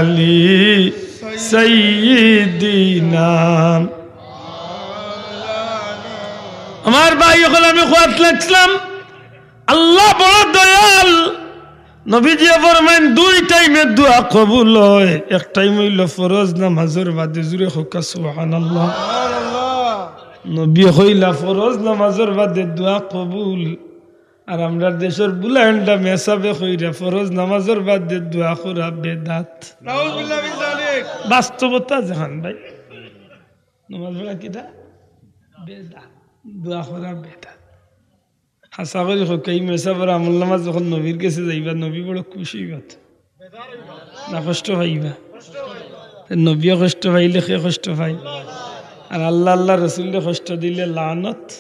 آل سيدنا। আমার ভাই অকল, আমি কওয়াত লাগছিলাম, আল্লাহ বড় দয়াল। নবীজিয়ে ফরমাইন, দুই টাইমে দোয়া কবুল অয়। এক টাইম অইলো ফরজ নামাজর বাদে, জুরে কউক্কা সুবহানাল্লাহ। নবীয়ে কইলা ফরজ নামাজর বাদে দোয়া কবুল। আর আমরার দেশর বুলাইন্ডা মেসাবে কইরা ফরজ নামাজর বাদে দোয়া করা বেদাত। নাউজুবিল্লাহ মিন যালিক। বাস্তবতা যেখান ভাই, নামাজ পড়া কিতা? বেদাত। দোয়া করা বেদাত। হাছা করি কউক্কা, ই মেসাবর আমলনামা যখন নবীর গেছে যাইবা, নবী বড় খুশি অইবা তো। না কষ্ট পাইবা? নবীয়ে কষ্ট পাইলে কে কষ্ট পায়? আর আল্লাহ, আল্লাহ রসুলরে কষ্ট দিলে লানত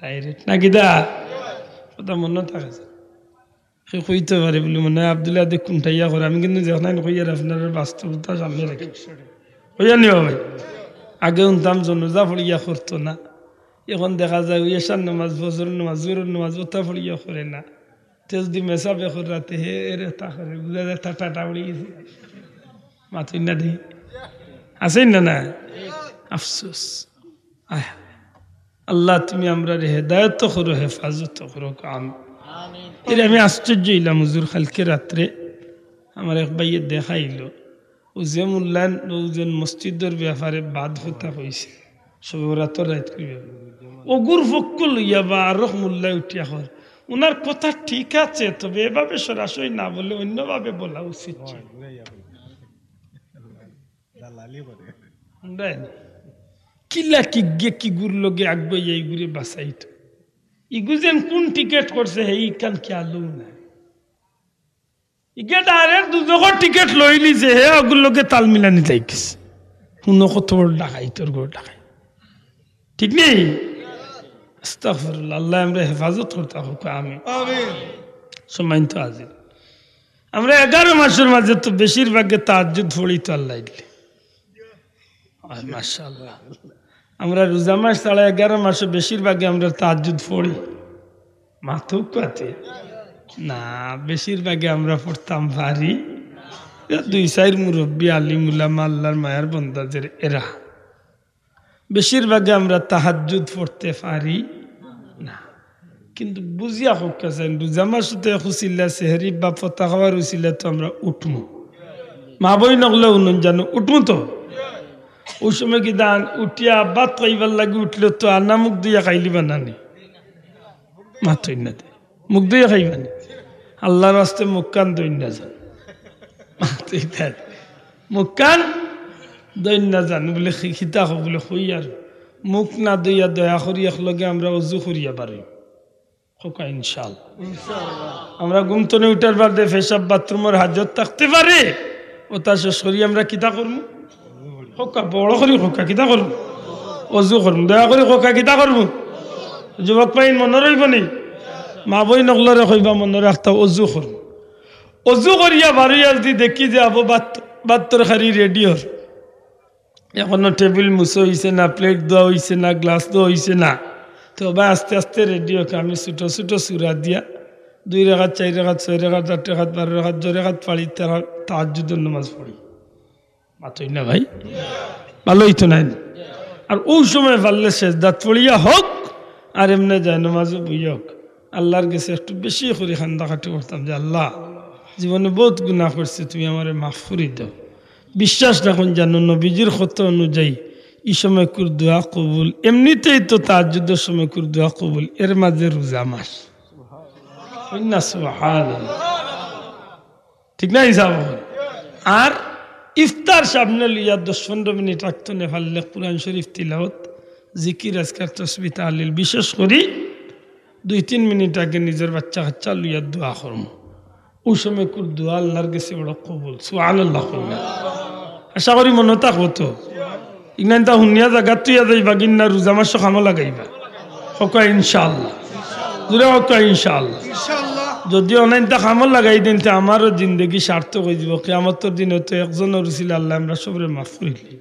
direct। না কিতা? কথা মনো থাকে। হে কইতো পারে বুলি মনো অয়, আব্দুল্লাহ দে কুন্টাইয়া করে। আমি কিন্তু যেখান কইয়ার আপনারার বাস্তবতা সামনে রাখি। কইয়া নিও ভাই। আগে হুনতাম জনাজা পড়িয়া করতো না। এখন দেখা যায় ওই এশার নামাজ, ফজরর নামাজ, জোহরর নামাজ, ওটা পড়িয়া করে না। তে যদি মেসাবে করে রাতে, হে এরে তা করে, বুঝা যায় তা টাটা উড়ি গেছে। মাতইন না দেখি। আছে না, না? আফসোস। আয় হায়। আল্লাহ, তুমি আমরারে হেদায়ত করো, হেফাজত করো। আমিন। এরে আমি আশ্চর্য অইলাম, হুজুর, কালকে রাত্রে আমার এক ভাইয়ে দেখাইলো, ও যে মূল্যায়ন, ও যে মসজিদর ব্যাপারে বাদ কথা কইছে, শবে বরাতর রাইত কইবে। অগুর পক্ষ লইয়া বা আরক মূল্যায় উঠিয়া কর, ওনার কথা ঠিক আছে, তবে এভাবে সরাসরি না বলে অন্যভাবে বলা উচিত ছিল। বুঝলেন? কিলা কিগে কিগুর লগে আগুয়াইয়া ইগুরে বাঁচাইতো। ইগু যেন কুন টিকেট করছে, হে ইখান খেয়ালও নাই। ইগে direct দুজখর টিকেট লইলিছে, হে অগুর লগে তাল মিলানি যাইগিছে। হুনো কত বড় ডাকাইতর ঘর ডাকাইত। ঠিক নি? আস্তাগফিরুল্লাহ। আল্লাহ আমরারে হেফাজত করতা কউক্কা, আমিন। আমিন। সম্মানিত হাজির, আমরা এগারো মাসর মাঝে তো বেশিরভাগে তাহাজ্জুদ পড়ি তো আল্লাহ দিলে। আয় মাশাআল্লাহ। আমরা রোজা মাস ছাড়া এগারো মাসো বেশিরভাগে আমরা তাহাজ্জুদ পড়ি। মাতুক কাতে? না, বেশিরভাগে আমরা পড়তাম পারি। এ দুই চাইর মুরব্বি, আলিম উলামা, আল্লাহর মায়ার বন্দাদের এরা। বেশিরভাগে আমরা তাহাজ্জুদ পড়তে পারি না। কিন্তু বুঝিয়া কউক্কা চাইন, রোজা মাসো তো এক উছিলা সেহরি বা ফতা খাওয়ার উছিলা তো আমরা উঠমু। মা বইন অকলে হুনইন জানো, উঠমু তো। অউ সময় কিতা উঠিয়া ভাত খাইবার লাগি উঠলে তো আনা মুখ ধুইয়া খাইলিবা না নি? মাতইন না দে। মুখ ধুইয়া খাইবা নি? আল্লাহর ওয়াস্তে মুখখান ধইন্না যান। মাতইন না দে। মুখখান ধইন্না যান। বুলে, "খি-, খিতা কও?" বুলে, "কই আর মুখ না ধইয়া দয়া করি একলগে আমরা অজু করিয়া বারই।" কউক্কা ইনশাআল্লাহ। আমরা ঘুম তনে উঠার বাদে পেশাব বাথরুমর হাজত থাকতে পারে, ওটা শেষ করি আমরা কিতা করমু? কউক্কা, বড় করি কউক্কা, কিতা করমু? অজু করমু। দয়া করি কউক্কা, কিতা করমু? যুবক ভাই মনো রইবো নি? মা বইন অকলরে কইবা মনো রাখতা, অজু করমু। অজু করিয়া বারইয়া যদি দেখি যে আবো ভাত, ভাত তরকারি রেডি অর, এখনো টেবিল মুছা অইছে না, প্লেট ধোয়া অইছে না, গ্লাস ধোয়া অইছে না, তো বা আস্তে আস্তে রেডি অউক্কা। আমি ছোট ছোট সূরা দিয়া দুই রাকাত, চাইর রাকাত, ছয় রাকাত, আট রাকাত, বারো রাকাত, যে রাকাত পারি তারা তাহাজ্জুদর নামাজ পড়ি। মাতইন না ভাই, ভালা অইতো নায় নি? আর অউ সময় পারলে সেজদাত পড়িয়া হউক, আর এমনে যায় নামাজো বইয়া হউক, আল্লাহর গেছে একটু বেশি করি কান্দাকাটি করতাম যে, "আল্লাহ, জীবনে বউত গুনা করছি, তুমি আমারে মাফ করি দেও।" বিশ্বাস রাখইন জানো, নবীজির কথা অনুযায়ী ই সময়কুর দোয়া কবুল, এমনিতেই তো তাহাজ্জুদর সময়কুর দোয়া কবুল, এর মাঝে রোজা মাস। কইন না সুবহানাল্লাহ। ঠিক না হিসাব অখন? আর ইফতার সামনে লইয়া দশ পনেরো মিনিট রাখতো নে পারলে কোরআন শরীফ তিলাওত, জিকির, আজকার, তসবি, তাহলিল, বিশেষ করি দুই তিন মিনিট আগে নিজর বাচ্চা কাচ্চা লইয়া দোয়া করমু। অউ সময়কুর দোয়া আল্লাহর গেছে বড় কবুল। সুবহানাল্লাহ কইন না। আশা করি মনো থাকবো তো। ইগনাইনতা হুনিয়া জাগাত থুইয়া যাইবা, কিনা রোজা মাসো কামো লাগাইবা। কউক্কা ইনশাআল্লাহ। জোরে কউক্কা ইনশাআল্লাহ। ইনশাআল্লাহ। যদি অনাইনতা কামো লাগাই দেইন, তে আমারও জিন্দেগি সার্থক অইযিবো। কিয়ামতর দিনে তো একজনর উছিলায় আল্লায় আমরা সবরে মাফ করিলে।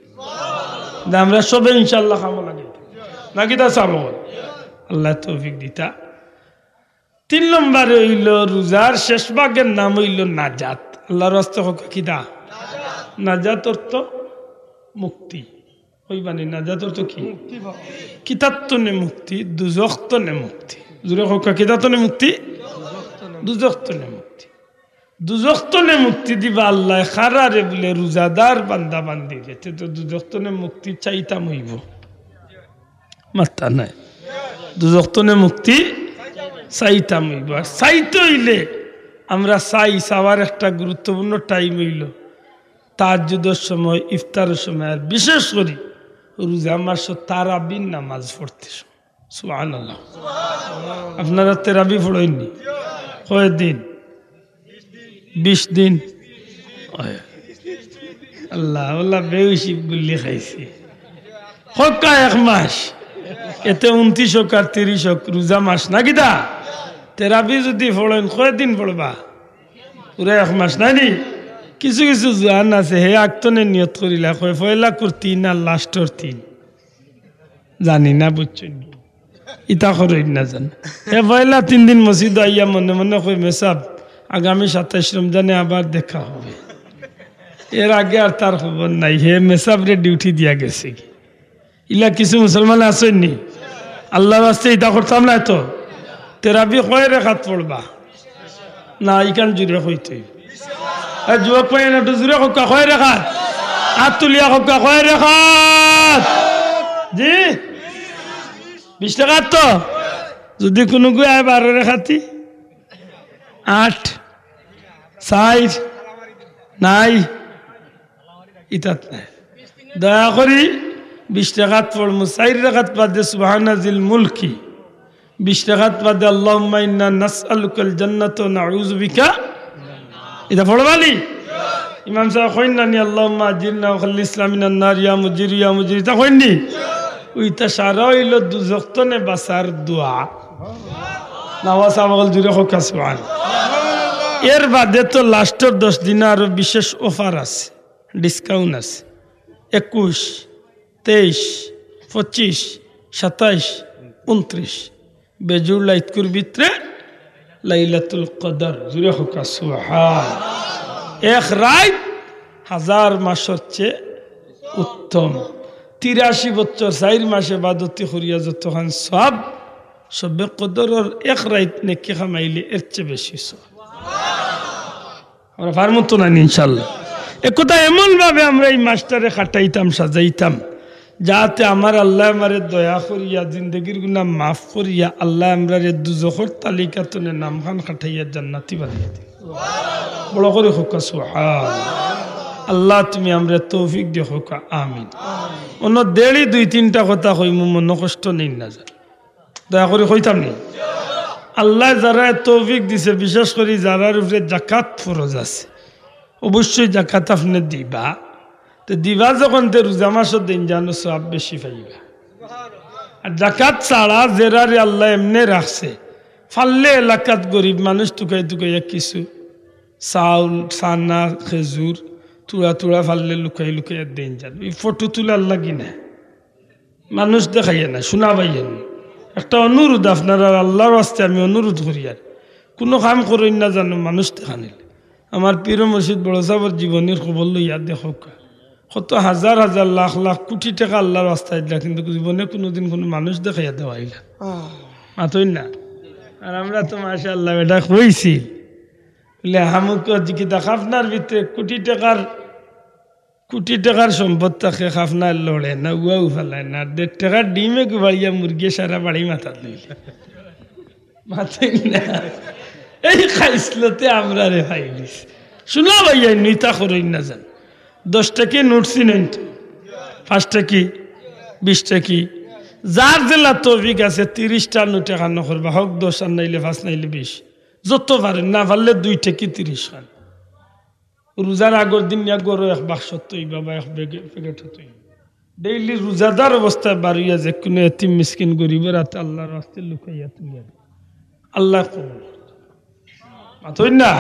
তে আমরা সবে ইনশাআল্লাহ কামো লাগাই। নাকি তা চাবো? আল্লায় তৌফিক দিতা। তিন নম্বরে অইলো রোজার শেষ ভাগের নাম অইলো নাজাত। আল্লাহর ওয়াস্তে কউক্কা কিতা? নাজাত অর্থ মুক্তি। কইবা নি, নাজাত অর্থ কি? মুক্তি পাওয়া। কিতার তনে মুক্তি? দুজখ তনে মুক্তি। জোরে কউক্কা, কিতার তনে মুক্তি? দুজখ তনে মুক্তি। দুজখ তনে মুক্তি। দুজখ তনে মুক্তি দিবা আল্লায় কারারে? বুলে রোজাদার বান্দা বান্দিরে। তে তো দুজখ তনে মুক্তি চাইতাম অইবো। মাতরা নায়। দুজখ তনে মুক্তি চাইতাম অইবো। আর চাইতে অইলে আমরা চাই, চাওয়ার একটা গুরুত্বপূর্ণ টাইম অইলো তাহাজ্জুদর সময়, ইফতারর সময়, আর বিশেষ করি রোজা মাসো তারাবির নামাজ পড়তে সময়। সুবহানাল্লাহ। আপনারা তেরাবি পড়ইন নি? কয়দিন? বিশ দিন। ওই। আল্লাহ, আল্লাহ, বেউসি গুল্লি খাইছে। কউক্কা এক মাস। এতে ঊনত্রিশ অউক আর ত্রিশ অউক, রোজা মাস না কিতা? তেরাবি যদি পড়ইন, কয়দিন পড়বা? পুরা এক মাস, নায় নি? কিছু কিছু জোয়ান আছে, হে আগ তনে নিয়ত করিলা, কয়, "পয়লা কুর তিন আর লাস্টর তিন।" জানি না, বুঝছইন নি? ইতা করইন না জানো। হে পয়লা তিন দিন মসজিদো আইয়া মনে মনে কয়, "মেসাব, আগামী সাতাইশ রমজানে আবার দেখা হবে।" এর আগে আর তার খবর নাই, হে মেসাবরে ডিউটি দিয়া গেছেগি। ইলা কিছু মুসলমান আছইন নি? আল্লাহর ওয়াস্তে ইতা করতাম নায় তো। তেরাবি কয় রেকাত পড়বা? না, ইখান জুরে কইতে অইবো। এ যুবক ভাই, একটু জুরে কউক্কা, কয় রেকাত? আত তুলিয়া কউক্কা, কয় রেকাত? জি? বিশ রেকাত তো? যদি কুনুগুয়ে আয় বারো রেকাতি? আট? চাইর? নাই? ইতাত নাই। দয়া করি বিশ রেকাত পড়মু, চাইর রেকাত বাদে সুবহানা জিল মুলকি, বিশ রেকাত বাদে আল্লাহুম্মা ইন্না নাসআলুকাল জান্নাতা ওয়া নাউযু বিকা। ইতা পড়বা নি? ইমাম সাবে কইন না নি, "আল্লাহুম্মা আজিরনা ওয়া খাল্লিসনা মিনান নার, ইয়া মুজির, ইয়া মুজির", ইতা কইন নি? অউ ইতা সারা অইলো দুজখ তনে বাঁচার দোয়া। না, ওয়া সাব অকল জুরে কউক্কা সুবহান। এর বাদে তো লাস্টর দশ দিন আরো বিশেষ অফার আছে, ডিসকাউন্ট আছে। একুশ, তেইশ, পঁচিশ, সাতাইশ, ঊনত্রিশ, বেজুড় রাইতকুর ভিতরে লাইলাতুল কদর। জুরে কউক্কা সুবহান। এক রাইত হাজার মাসর চেয়ে উত্তম। তিরাশি বছর চাইর মাসে ইবাদতি করিয়া যতখান সওয়াব, শবে কদরর এক রাইত নেকি কামাইলে এর চেয়ে বেশি সওয়াব। আমরা পারমু তো নানি ইনশাআল্লাহ। এক কথা, এমন ভাবে আমরা এই মাসটারে কাটাইতাম, সাজাইতাম, যাতে আমার আল্লায় আমারে দয়া করিয়া জিন্দেগির গুনা মাফ করিয়া আল্লায় আমরারে দুজখর তালিকা তনে নামখান কাটাইয়া জান্নাতি বানাইয়া দেইন। বড় করি কউক্কা সুবহান। আল্লাহ, তুমি আমরারে তৌফিক দিও, কউক্কা আমিন। অন্য দেরি দুই তিনটা কথা কইমু, মনো কষ্ট নেইন না যান। দয়া করি কইতাম নি? আল্লায় যারারে তৌফিক দিছে, বিশেষ করি যারার উপরে জাকাত ফরজ আছে, অবশ্যই জাকাত আপনে দিবা। তে দিবা যখন, তে রোজা মাসো দেইন যানো, সওয়াব বেশি পাইবা। আর জাকাত ছাড়া যেরারে আল্লায় এমনে রাখছে, পারলে এলাকাত গরিব মানুষ তুকাই তুকাইয়া কিছু চাউল, চানা, খেজুর, তুড়া তুড়া পারলে লুকাই লুকাইয়া দেইন যান। এই ফটো তুলার লাগি না, মানুষ দেখাইয়া না, শোনা পাইয়া না। একটা অনুরোধ আপনারার, আল্লাহর ওয়াস্তে আমি অনুরোধ করিয়ার, কুনু কাম করইন না যানো মানুষ দেখানির লাগি। আমার পীর মুর্শিদ বড় ছাবর জীবনীর খবর লইয়া দেখউক্কা, কত হাজার হাজার লাখ লাখ কুটি টেকা আল্লাহর ওয়াস্তে দিলা, কিন্তু জীবনে কুনুদিন কুনু মানুষ দেখাইয়া দেওয়াইলা না। মাতইন না। আর আমরা তো মাশাআল্লাহ বেটা কইছি, বুলে হামুক কিতা খাফনার ভিতরে কুটি টেকার, কুটি টেকার সম্পদ থাকে, খাফনায় লড়ে না, উয়াও ফালায় না, দেড় টেকার ডিমে গুবাইয়া মুরগি সারা বাড়ি মাথাত লইলে। মাতইন না। এই খাইছলতে আমরারে পাইলিছে। শোনা পাইয়াইন, ইতা করইন না যান। দশ টেকি নোট চিনইন তো? পাঁচ টেকি, বিশ টেকি। যার যেলা তৌফিক আছে, তিরিশটা নোট একখানো করবা, হক দশ আর নাইলে পাঁচ নাইলে বিশ। যত পারইন, না পারলে দুই টেকি তিরিশ খান। রোজার আগর দিন নিয়া ঘরো এক বাক্সত থইবা বা এক ব্যাগে, প্যাকেটো থইবা। ডেইলি রোজাদার অবস্থায় বারইয়া যেকুনু এতিম মিসকিন গরিবর আতে আল্লাহর ওয়াস্তে লুকাইয়া তুলিয়া দেও। আল্লায় কবুল করতা। মাতইন না।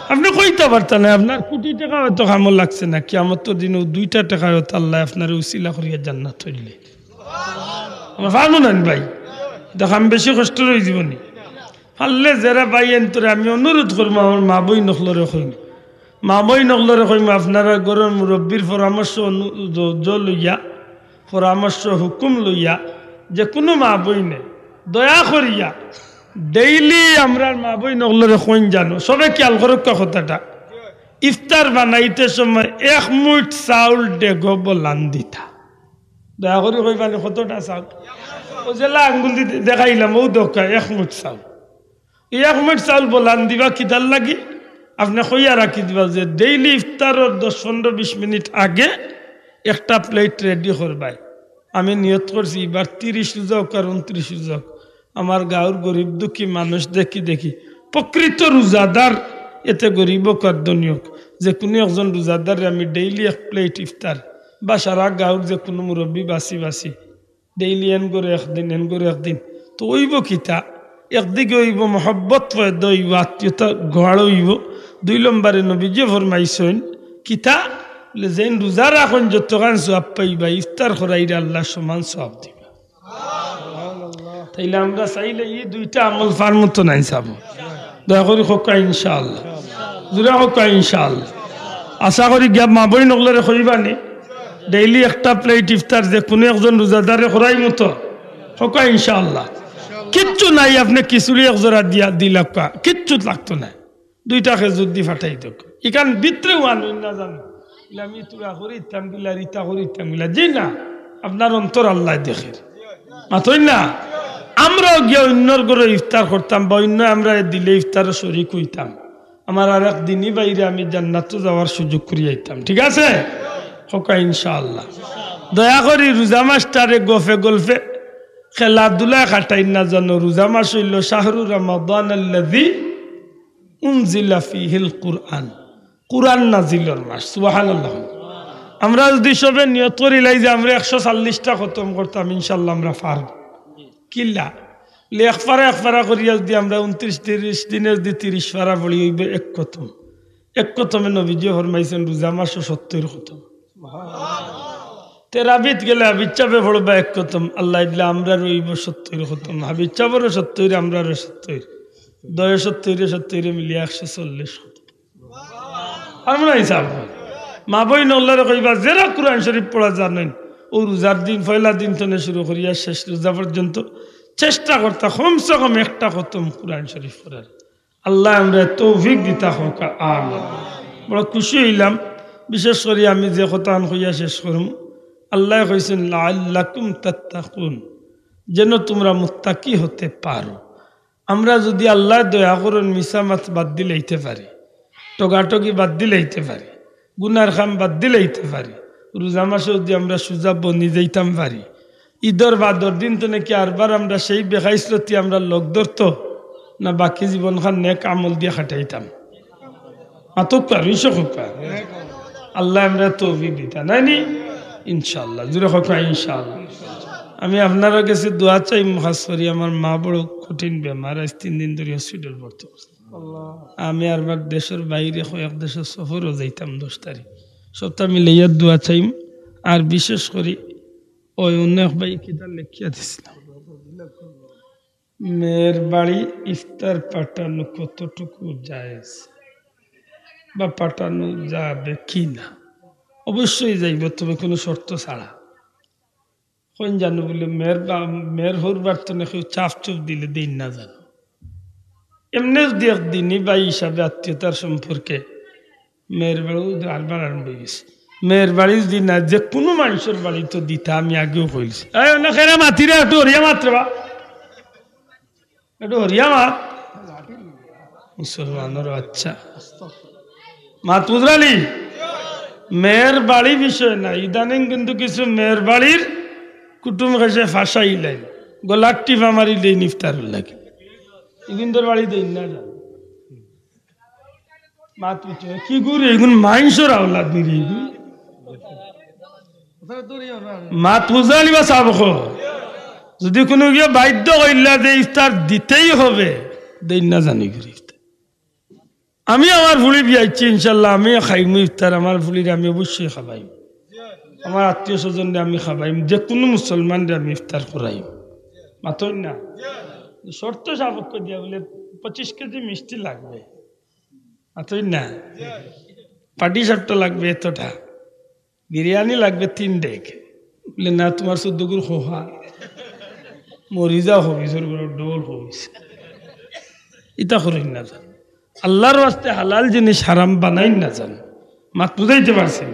আপনে কইতা পারতা নায়, আপনার কুটি টেকা হয়তো কামো লাগছে না, কিয়ামতর দিন অউ দুইটা টেকায় হয়তো আল্লায় আপনারে উসিলা করিয়া জান্নাত থইলে। আমরা পারমু নানি ভাই? ইতা কাম বেশি কষ্টর অইযিবো নি? পারলে যেরা ভাইয়াইন্তরে আমি অনুরোধ করমু, আমার মা-বইন অকলরে কইমু, মা-বইন অকলরে কইমু, আপনারা ঘরর মুরব্বির পরামর্শ অনু-, জ-, জ-, লইয়া, পরামর্শ হুকুম লইয়া, যেকুনু মা-বইনে দয়া করিয়া ডেইলি আমরার মা-বইন অকলরে কইন যানো, সবে খিয়াল করউক্কা কথাটা, ইফতার বানাইতে সময় এক মুইট চাউল ডেগো বলান দিতা। দয়া করি কইবা নি কতটা চাউল? অউ যেলা আঙ্গুল দি দেখাইলাম, অউ দেখউক্কা এক মুইট চাউল। এই এক মুইট চাউল বলান দিবা কিতার লাগি? আপনে কইয়া রাখি দিবা যে ডেইলি ইফতারর দশ, পনরো, বিশ মিনিট আগে একটা প্লেট রেডি করবায়। আমি নিয়ত করছি, ইবার তিরিশ রোজা অউক আর ঊনত্রিশ রোজা অউক, আমার গাউর গরিব দুঃখী মানুষ দেখি দেখি, প্রকৃত রোজাদার এতে গরিব অউক আর ধনী অউক, যেকুনু একজন রোজাদাররে আমি ডেইলি এক প্লেট ইফতার, বা সারা গাউর যেকুনু মুরব্বি বাছি বাছি, ডেইলি এন ঘরো একদিন, এন ঘরো একদিন, তো অইবো কিতা? একদিকে অইবো মহব্বত পয়দা অইবো, আত্মীয়তা গড় অইবো। দুই নম্বরে নবীজিয়ে ফরমাইছইন কিতা? বুলে, যেইন রোজা রাখইন যতখান সওয়াব পাইবা, ইফতার করাইরে আল্লায় সমান সওয়াব দিবা। তাইলে আমরা চাইলে ই দুইটা আমল পারমু তো নানি ছাব? দয়া করি কউক্কা ইনশাআল্লাহ। জুরে কউক্কা ইনশাআল্লাহ। আশা করি গিয়া মা-বইন অকলরে কইবা নি, ডেইলি একটা প্লেট ইফতার যেকুনু একজন রোজাদাররে করাইমু তো। কউক্কা ইনশাআল্লাহ। কিচ্ছু নাই, আপনে খিচুড়ি এক জোড়া দিয়া দিলাউক্কা, কিচ্ছু লাগতো নায়। দুইটা খেজুর দি ফাটাই দেউক। ইখান ভিতরেও আনইন না যানো। ইলা আমি তুড়া করি দিতাম গিলা, রিতা করি দিতাম গিলা। জি না, আপনার অন্তর আল্লায় দেখের। মাতইন না? আমরাও গিয়া অইন্যর ঘরো ইফতার করতাম বা অইন্যে আমরারে দিলে ইফতারো শরিক অইতাম। আমার আরেক দিনী ভাইরে আমি জান্নাতো যাওয়ার সুযোগ করি আইতাম। ঠিক আছে? কউক্কা ইনশাআল্লাহ। দয়া করি রোজা মাসটারে গফে গল্ফে খেলাধুলায় কাটাইন না যানো। রোজা মাস অইলো শাহরু রমাদানাল্লাযী উনজিলা ফীহিল কুরআন, কুরআন নাজিলর মাস। সুবহানাল্লাহ। আমরা যুদি সবে নিয়ত করিলাই যে আমরা একশো চল্লিশটা খতম করতাম, ইনশাআল্লাহ আমরা পারমু। কিলা? বলে, এক পারা এক পারা করিয়া যদি আমরা ঊনত্রিশ তিরিশ দিনে যদি তিরিশ পারা পড়ি, অইবো এক খতম। এক খতমে নবীজিয়ে ফরমাইছইন, রোজা মাসো সত্তইর খতম। তেরাবিত গেলে হাফিজ সাবে পড়বা এক খতম, আল্লায় দিলে আমরারও অইবো সত্তইর খতম, হাফিজ সাবরও সত্তইর, আমরারও সত্তইর, দয়ে সত্তইরে সত্তইরে মিলিয়া একশো চল্লিশ খতম। আর মনে হয় সাব, মা বইন অকলরে কইবা, যেরা কোরআন শরীফ পড়া জানইন, অউ রোজার দিন, পয়লা দিন তনে শুরু করিয়া শেষ রোজা পর্যন্ত চেষ্টা করতা কমসে কম একটা খতম কোরআন শরীফ পড়ার। আল্লায় আমরারে তৌফিক দিতা কউক্কা, আমিন। বড় খুশি অইলাম, বিশেষ করি আমি যে কথাখান কইয়া শেষ করমু, আল্লায় কইছইন, "লাআল্লাকুম তাত্তাকুন", যেন তুমরা মুত্তাকি হতে পারো। আমরা যদি আল্লায় দয়া করইন মিছা মাত বাদ দিলাইতে পারি, ঠগাঠগি বাদ দিলাইতে পারি, গুনার কাম বাদ দিলাইতে পারি, রোজা মাসো যদি আমরা সুজা বনি যাইতাম পারি, ইদর বাদর দিন তনে কি আরবার আমরা সেই বেখাইছলতি আমরার লগ ধরতো, না বাকি জীবনখান নেক আমল দিয়া কাটাইতাম? মাতউক্কা, রইছো কউক্কা। আল্লায় আমরারে তৌফিক দিতা, নায় নি? ইনশাআল্লাহ, জোরে কউক্কা, ইনশাআল্লাহ। আমি আপনারার গেছে দোয়া চাইমু, খাছ করি আমার মা বড় কঠিন বেমার, আইজ তিন দিন ধরি হসপিটাল ভর্তি। আমি আরবার দেশর বাইরে কয়েক দেশর সফরো যাইতাম দশ তারিখ, সবটা মিলাইয়া দোয়া চাইমু। আর বিশেষ করি ওই অন্য এক ভাই কিতা লেখিয়া দিছলা, মেয়ের বাড়ি ইফতার পাঠানো কতটুকু জায়েজ বা পাঠানো যাবে কি না? অবশ্যই যাইবো, তবে কোনো শর্ত ছাড়া। কইন জানো বুলে, মেয়ের বা-, মেয়ের হউর বাড়িত নাকি চাপ চুপ দিলে দেইন না জানো। এমনে যদি এক দিনই ভাই হিসাবে আত্মীয়তার সম্পর্কে মেয়ের বাড়ি, ও তো আরবার আরম্ভ অইগেছে। মেয়ের বাড়ি যদি না, যে কুনু মানষর বাড়িত দিতা, আমি আগেও কইছি। এই, অন্য কেরা মাতিরা, একটু হরিয়া মাতরে বা। একটু হরিয়া মাত। মুসলমানর বাচ্চা। মাত বুঝরানি? মেয়ের বাড়ি বিষয় না, ইদানিং কিন্তু কিছু মেয়ের বাড়ির কুটুম গেছে ফাঁসাইলাইন, গলার টিপা মারিলাইন ইফতারর লাগি। ইগুইনতর বাড়ি দেইন না জানো। মাত বুঝছো? কি গুরে, ইগুইন মানষর আওলাদ নি রে ইগুইন? মাত বুঝরানি বা সাব কো? যদি কুনু গিয়া বাধ্য কইলা যে ইফতার দিতেই হবে, দেইন না জানি করি ইফতার। আমি আমার ফুড়ি বিয়াইছি, ইনশাল্লাহ আমি খাইমু ইফতার, আমার ফুড়িরে আমি অবশ্যই খাবাইমু। আমার আত্মীয় স্বজনরে আমি খাবাইমু, যে কুনু মুসলমানরে আমি ইফতার করাইমু। মাতইন না? শর্ত সাপেক্ষ দিয়া বুলে পঁচিশ কেজি মিষ্টি লাগবে। মাতইন না? পাটি সাপটা লাগবে এতটা। বিরিয়ানি লাগবে তিন ডেগ। বুলে, "না, তুমার চৌদ্দ গুর খোহা। মরি যাও, খবিছর ঘরর ডবল খবিছ।" ইতা করইন না জানো। আল্লার ওয়াস্তে হালাল জিনিস হারাম বানাইন না জানো। মাত বুঝাইতে পারছি?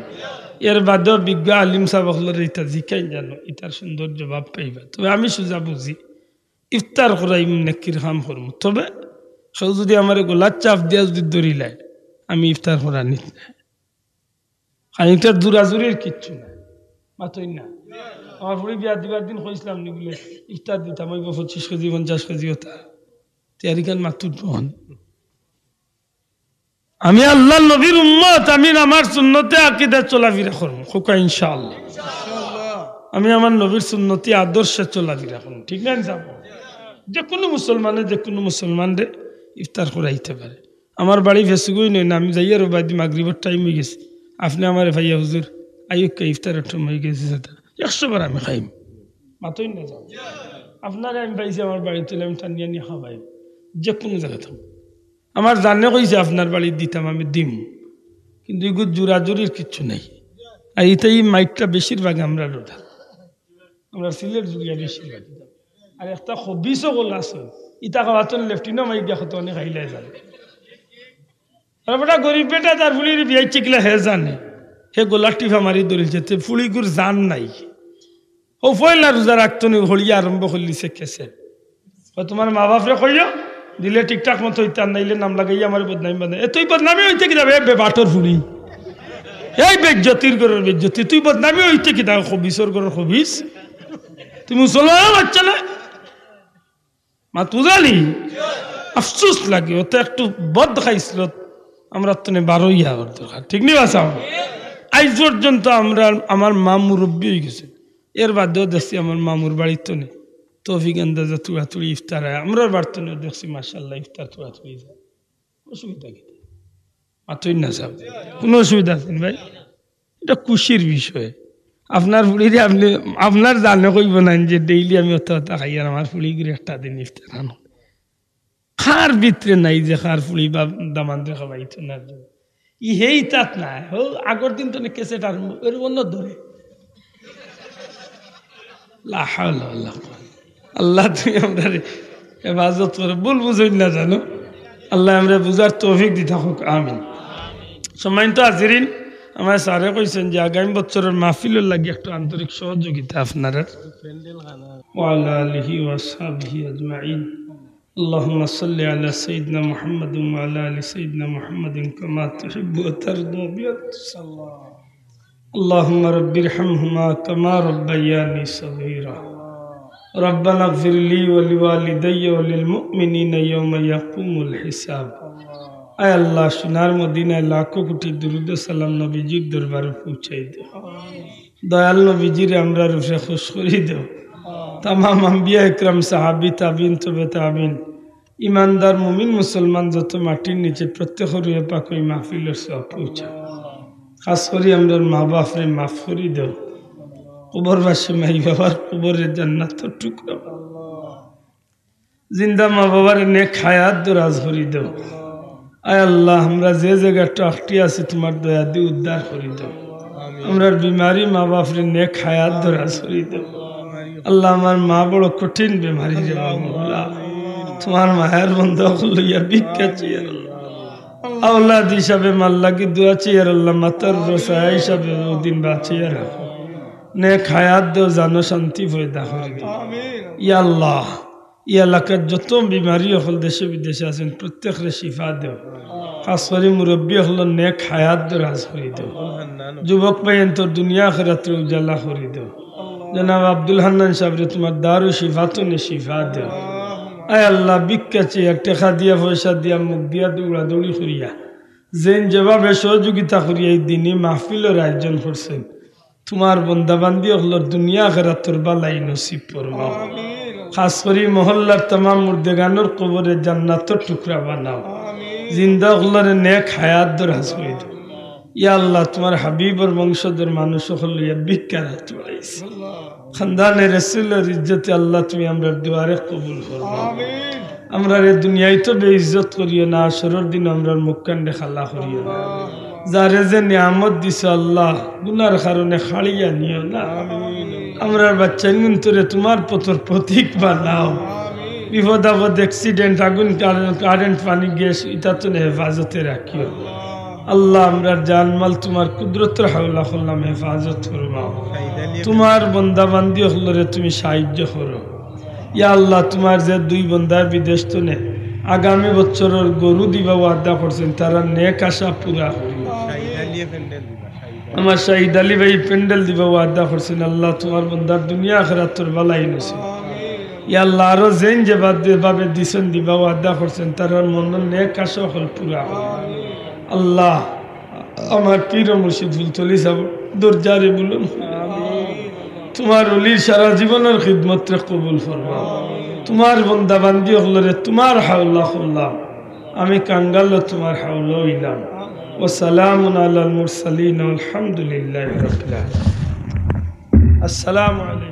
এর বাদেও বিজ্ঞ আলিম সাব অকলরে ইতা জিকাইন জানো, ইতার সুন্দর জবাব পাইবা। তবে আমি সুজা বুঝি, ইফতার করাইমু, নেকির কাম করমু। তবে কেউ যদি আমারে গলাত চাপ দিয়া যদি ধরিলায়, আমি ইফতার করানিত নায়। খানিকটা জোরাজুরির কিচ্ছু নাই, মাতইন না। আমার ফুড়ি বিয়া দিবার দিন কইছলাম নি বুলে, "ইফতার দিতাম, অইবো পঁচিশ কেজি, পঞ্চাশ কেজি ওটা।" তে আর ইখান মাতুর দোকান। আমি আল্লার নবীর উম্মত, আমি আমার সুন্নতে আকিদা চলাফিরা করমু। কউক্কা ইনশাআল্লাহ। আমি আমার নবীর সুন্নতি আদর্শে চলাফিরা করমু। ঠিক না ইনশাআল্লাহ? যে কুনু মুসলমানে, যে কুনু মুসলমানরে ইফতার করাইতে পারে। আমার বাড়ি ফেসুগই নয় না, আমি যাইয়ার বাদে মাগরিবর টাইম অইগেছে। আপনে আমারে পাইয়া, "হুজুর, আইউক্কা, ইফতারর টাইম অইগেছে, একশো বার আমি খাইমু।" মাতইন না জানো। আপনারে আমি পাইছি আমার বাড়িত, আমি টানিয়া নিয়া খাবাইমু। যে কুনু জাগাত থাকউক। আমার জানে কইছে আপনার বাড়িত দিতাম, আমি দিমু। কিন্তু ইগুত জোরাজুরির কিচ্ছু নাই। আর ইতা ই মাইটটা বেশিরভাগ আমরার ওটা। আমরা সিলেট জুড়িয়া বেশিরভাগ। আর একটা খবিছ অকল আছে, ইতা খাওয়াত লেফটিনও মাইর গিয়া কত অনেক খাইলাই জানে। আর বেটা গরিব বেটা, তার ফুড়ির বিয়াইছে কিলা হে জানে। হে গলার টিপা মারি ধরিলছে, তে ফুড়িগুর জান নাই। ও পয়লা রোজা রাখতো নি, হলিয়া আরম্ভ করলিছে কেসে। ও তুমার মা বাপরে কইও, দিলে ঠিকঠাক মতো অইতার, নাইলে নাম লাগাইয়া আমারে বদনামি বানায়। এ তুই বদনামি অইতে কিতা বে, বেবাটর ফুড়ি? এই বেইজ্জতির ঘরর বেইজ্জতি, তুই বদনামি অইতে কিতা, খবিছর ঘরর খবিছ? তুই মুসলমান বাচ্চা না? মাত বুঝানি? আফসোস লাগে, অতা একটু বদ খাইছলত, আমরার তনে বারইয়া অওয়ার দরকার, ঠিক নি বা সাব? আইজ পর্যন্ত আমরার, আমার মা মুরব্বি অইগেছে, এর বাদেও দেখছি আমার মামুর বাড়িত তনে তৌফিক আন্দাজে তুড়াতুড়ি ইফতার অয়। আমরার বাড়িত নিয়া দেখছি, মাশাআল্লাহ, ইফতার তুড়াতুড়ি যায়। অসুবিধা কিতা? মাতইন না সাব। কুনু অসুবিধা আছে নি ভাই? ইটা খুশির বিষয়। আপনার ফুড়িরে আপনে, আপনার জানে কইবো না যে ডেইলি আমি অত অত খাই আর আমার ফুড়িগুরে একটা দিন ইফতার আনো। কার ভিতরে নাই যে কার ফুড়ি বা দামান্দরে খাওয়াইতো না? ই হেই তাত নাই। হো, আগর দিন তো নে ক্যাসেট আর এর অন্য ধরে। লা হাওলা ওয়ালা কুওয়াতা। আল্লাহ, তুমি আমরারে হেফাজত করো, ভুল বুঝইন না জানো। আল্লাহ আমরারে বুঝার তৌফিক দি থাকুক, আমিন। সম্মানিত হাজিরিন, আমার স্যারে কইছেন যে আগামী বছরর মাহফিলর লাগি একটু আন্তরিক সহযোগিতা আপনারার। ওয়া আলা আলিহি ওয়া সাহবিহি আজমাইন। اللهم صل على سيدنا محمد وعلى آل سيدنا محمد كما تحب وترضى بأنت. اللهم رب ارحمهما كما ربياني صغيرا. ربنا اغفر لي ولوالدي وللمؤمنين يوم يقوم الحساب. আয় আল্লাহ, সোনার মদিনায় লাখো কোটি দুরূদ ও সালাম নবীজির দরবারে পৌঁছাই দেও। দয়াল নবীজিরে আমরার উপরে খুশ করি দেও। তামাম আম্বিয়া একরাম, সাহাবী, তাবিন, তবে তাবিন, ইমানদার মুমিন মুসলমান যত মাটির নিচে, প্রত্যেকর রুহে পাক ওই মাহফিলর সওয়াব পৌঁছা। খাস করি আমরার মা বাপরে মাফ করি দেও। কবরবাসী মাই বাবার কবরে জান্নাতর টুকরা। জিন্দা মা বাবারে নেক হায়াত দরাজ করি দেও। আয় আল্লাহ, আমরা যে জাগাত আটকি আছি, তোমার দয়া দি উদ্ধার করি দেও। আমরার বিমারি মা বাপরে নেক হায়াত দরাজ করি দেও। আল্লাহ, আমার মা বড় কঠিন বেমারি রে বাবা, আল্লাহ, তোমার মায়ার বন্দা অকল লইয়া ভিক্ষা চাইয়ার আল্লাহ। আওলাদ হিসাবে মার লাগি দোয়া চাইয়ার আল্লাহ, মাথার উপরে ছায়া হিসাবে ওদিন বাঁচাইয়া রাখো। নেক হায়াত দেও, জানো শান্তি পয়দা করি দেও। ইয়া আল্লাহ, ই এলাকার যত বিমারি অকল দেশে বিদেশে আছেন, প্রত্যেকরে শিফা দেও। খাস করি মুরব্বী অকলর নেক হায়াত দরাজ করি দেও। যুবক ভাইয়াইন্তর দুনিয়া আখিরাতরে উজালা করি দেও। জনাব আব্দুল হান্নান সাবরে তোমার দারু শিফাতুনে শিফা দেও। আয় আল্লাহ, ভিক্ষা চাইয়া, টেকা দিয়া, পয়সা দিয়া, মুখ দিয়া দৌড়াদৌড়ি করিয়া, যেন যেভাবে সহযোগিতা করিয়া এই দিনই মাহফিলর আয়োজন করছেন, তোমার বন্দাবান্দি অকলর দুনিয়া আখিরাতর বালাই নসিব ফরমাও। খাস করি মহল্লার তামাম মুর্দেগানর কবরে জান্নাতর টুকরা বানাও। জিন্দা অকলরে নেক হায়াত দরাজ করি দেও। ইয়া আল্লাহ, তোমার হাবিবর বংশধর মানুষ অকল লইয়া ভিক্ষার হাত বাড়াইছি। খান্দানে রসুলর ইজ্জতে আল্লাহ, তুমি আমরার দোয়ারে কবুল করো। আমরারে দুনিয়াইত বেইজ্জত করিও না, হাশরর দিন আমরার মুখখান দে কালা করিও না। যারে যে নিয়ামত দিছো আল্লাহ, গুনার কারণে খাড়িয়া নিও না। আমরার বাচ্চাইন্তরে তোমার পথর প্রতীক বানাও। বিপদ আপদ, accident, আগুন, কারেন্ট, কারেন্ট, পানি, গ্যাস, ইতা তো হেফাজতে রাখিও। আল্লাহ, আমরার জানমাল তোমার কুদরতর হাওলা করলাম, হেফাজত ফরমাও। তোমার বন্দাবান্দি অকলরে তুমি সাহায্য করো। ইয়া আল্লাহ, তোমার যে দুই বন্দায় বিদেশ তনে আগামী বছরর গরু দিবা ওয়াদা করছেন, তারার নেক আশা পুরা করিও। আমার শাহিদ আলী ভাই প্যান্ডেল দিবা ওয়াদা করছেন, আল্লাহ তোমার বন্দার দুনিয়া আখিরাতর বালাই নসিব। ইয়া আল্লাহ, আরো যেন যে বাদ-, ভাবে দিছেন দিবা ওয়াদা করছেন, তারার মনর নেক আশা অকল পুরা করিও। আল্লাহ, আমার পীর ও মুর্শিদ ফুলতলি সাব দরজারে বুলন্দ। তোমার অলির সারা জীবনর খিদমতরে কবুল ফরমাও। তোমার বন্দাবান্দি অকলরে তোমার হাওলা করলাম। আমি কাঙ্গাল, তোমার হাওলা অইলাম। ওয়া সালামুন আলাল মুরসালিন ওয়াল হামদুলিল্লাহি রাব্বিল আলামিন। আসসালামু আলাইকুম।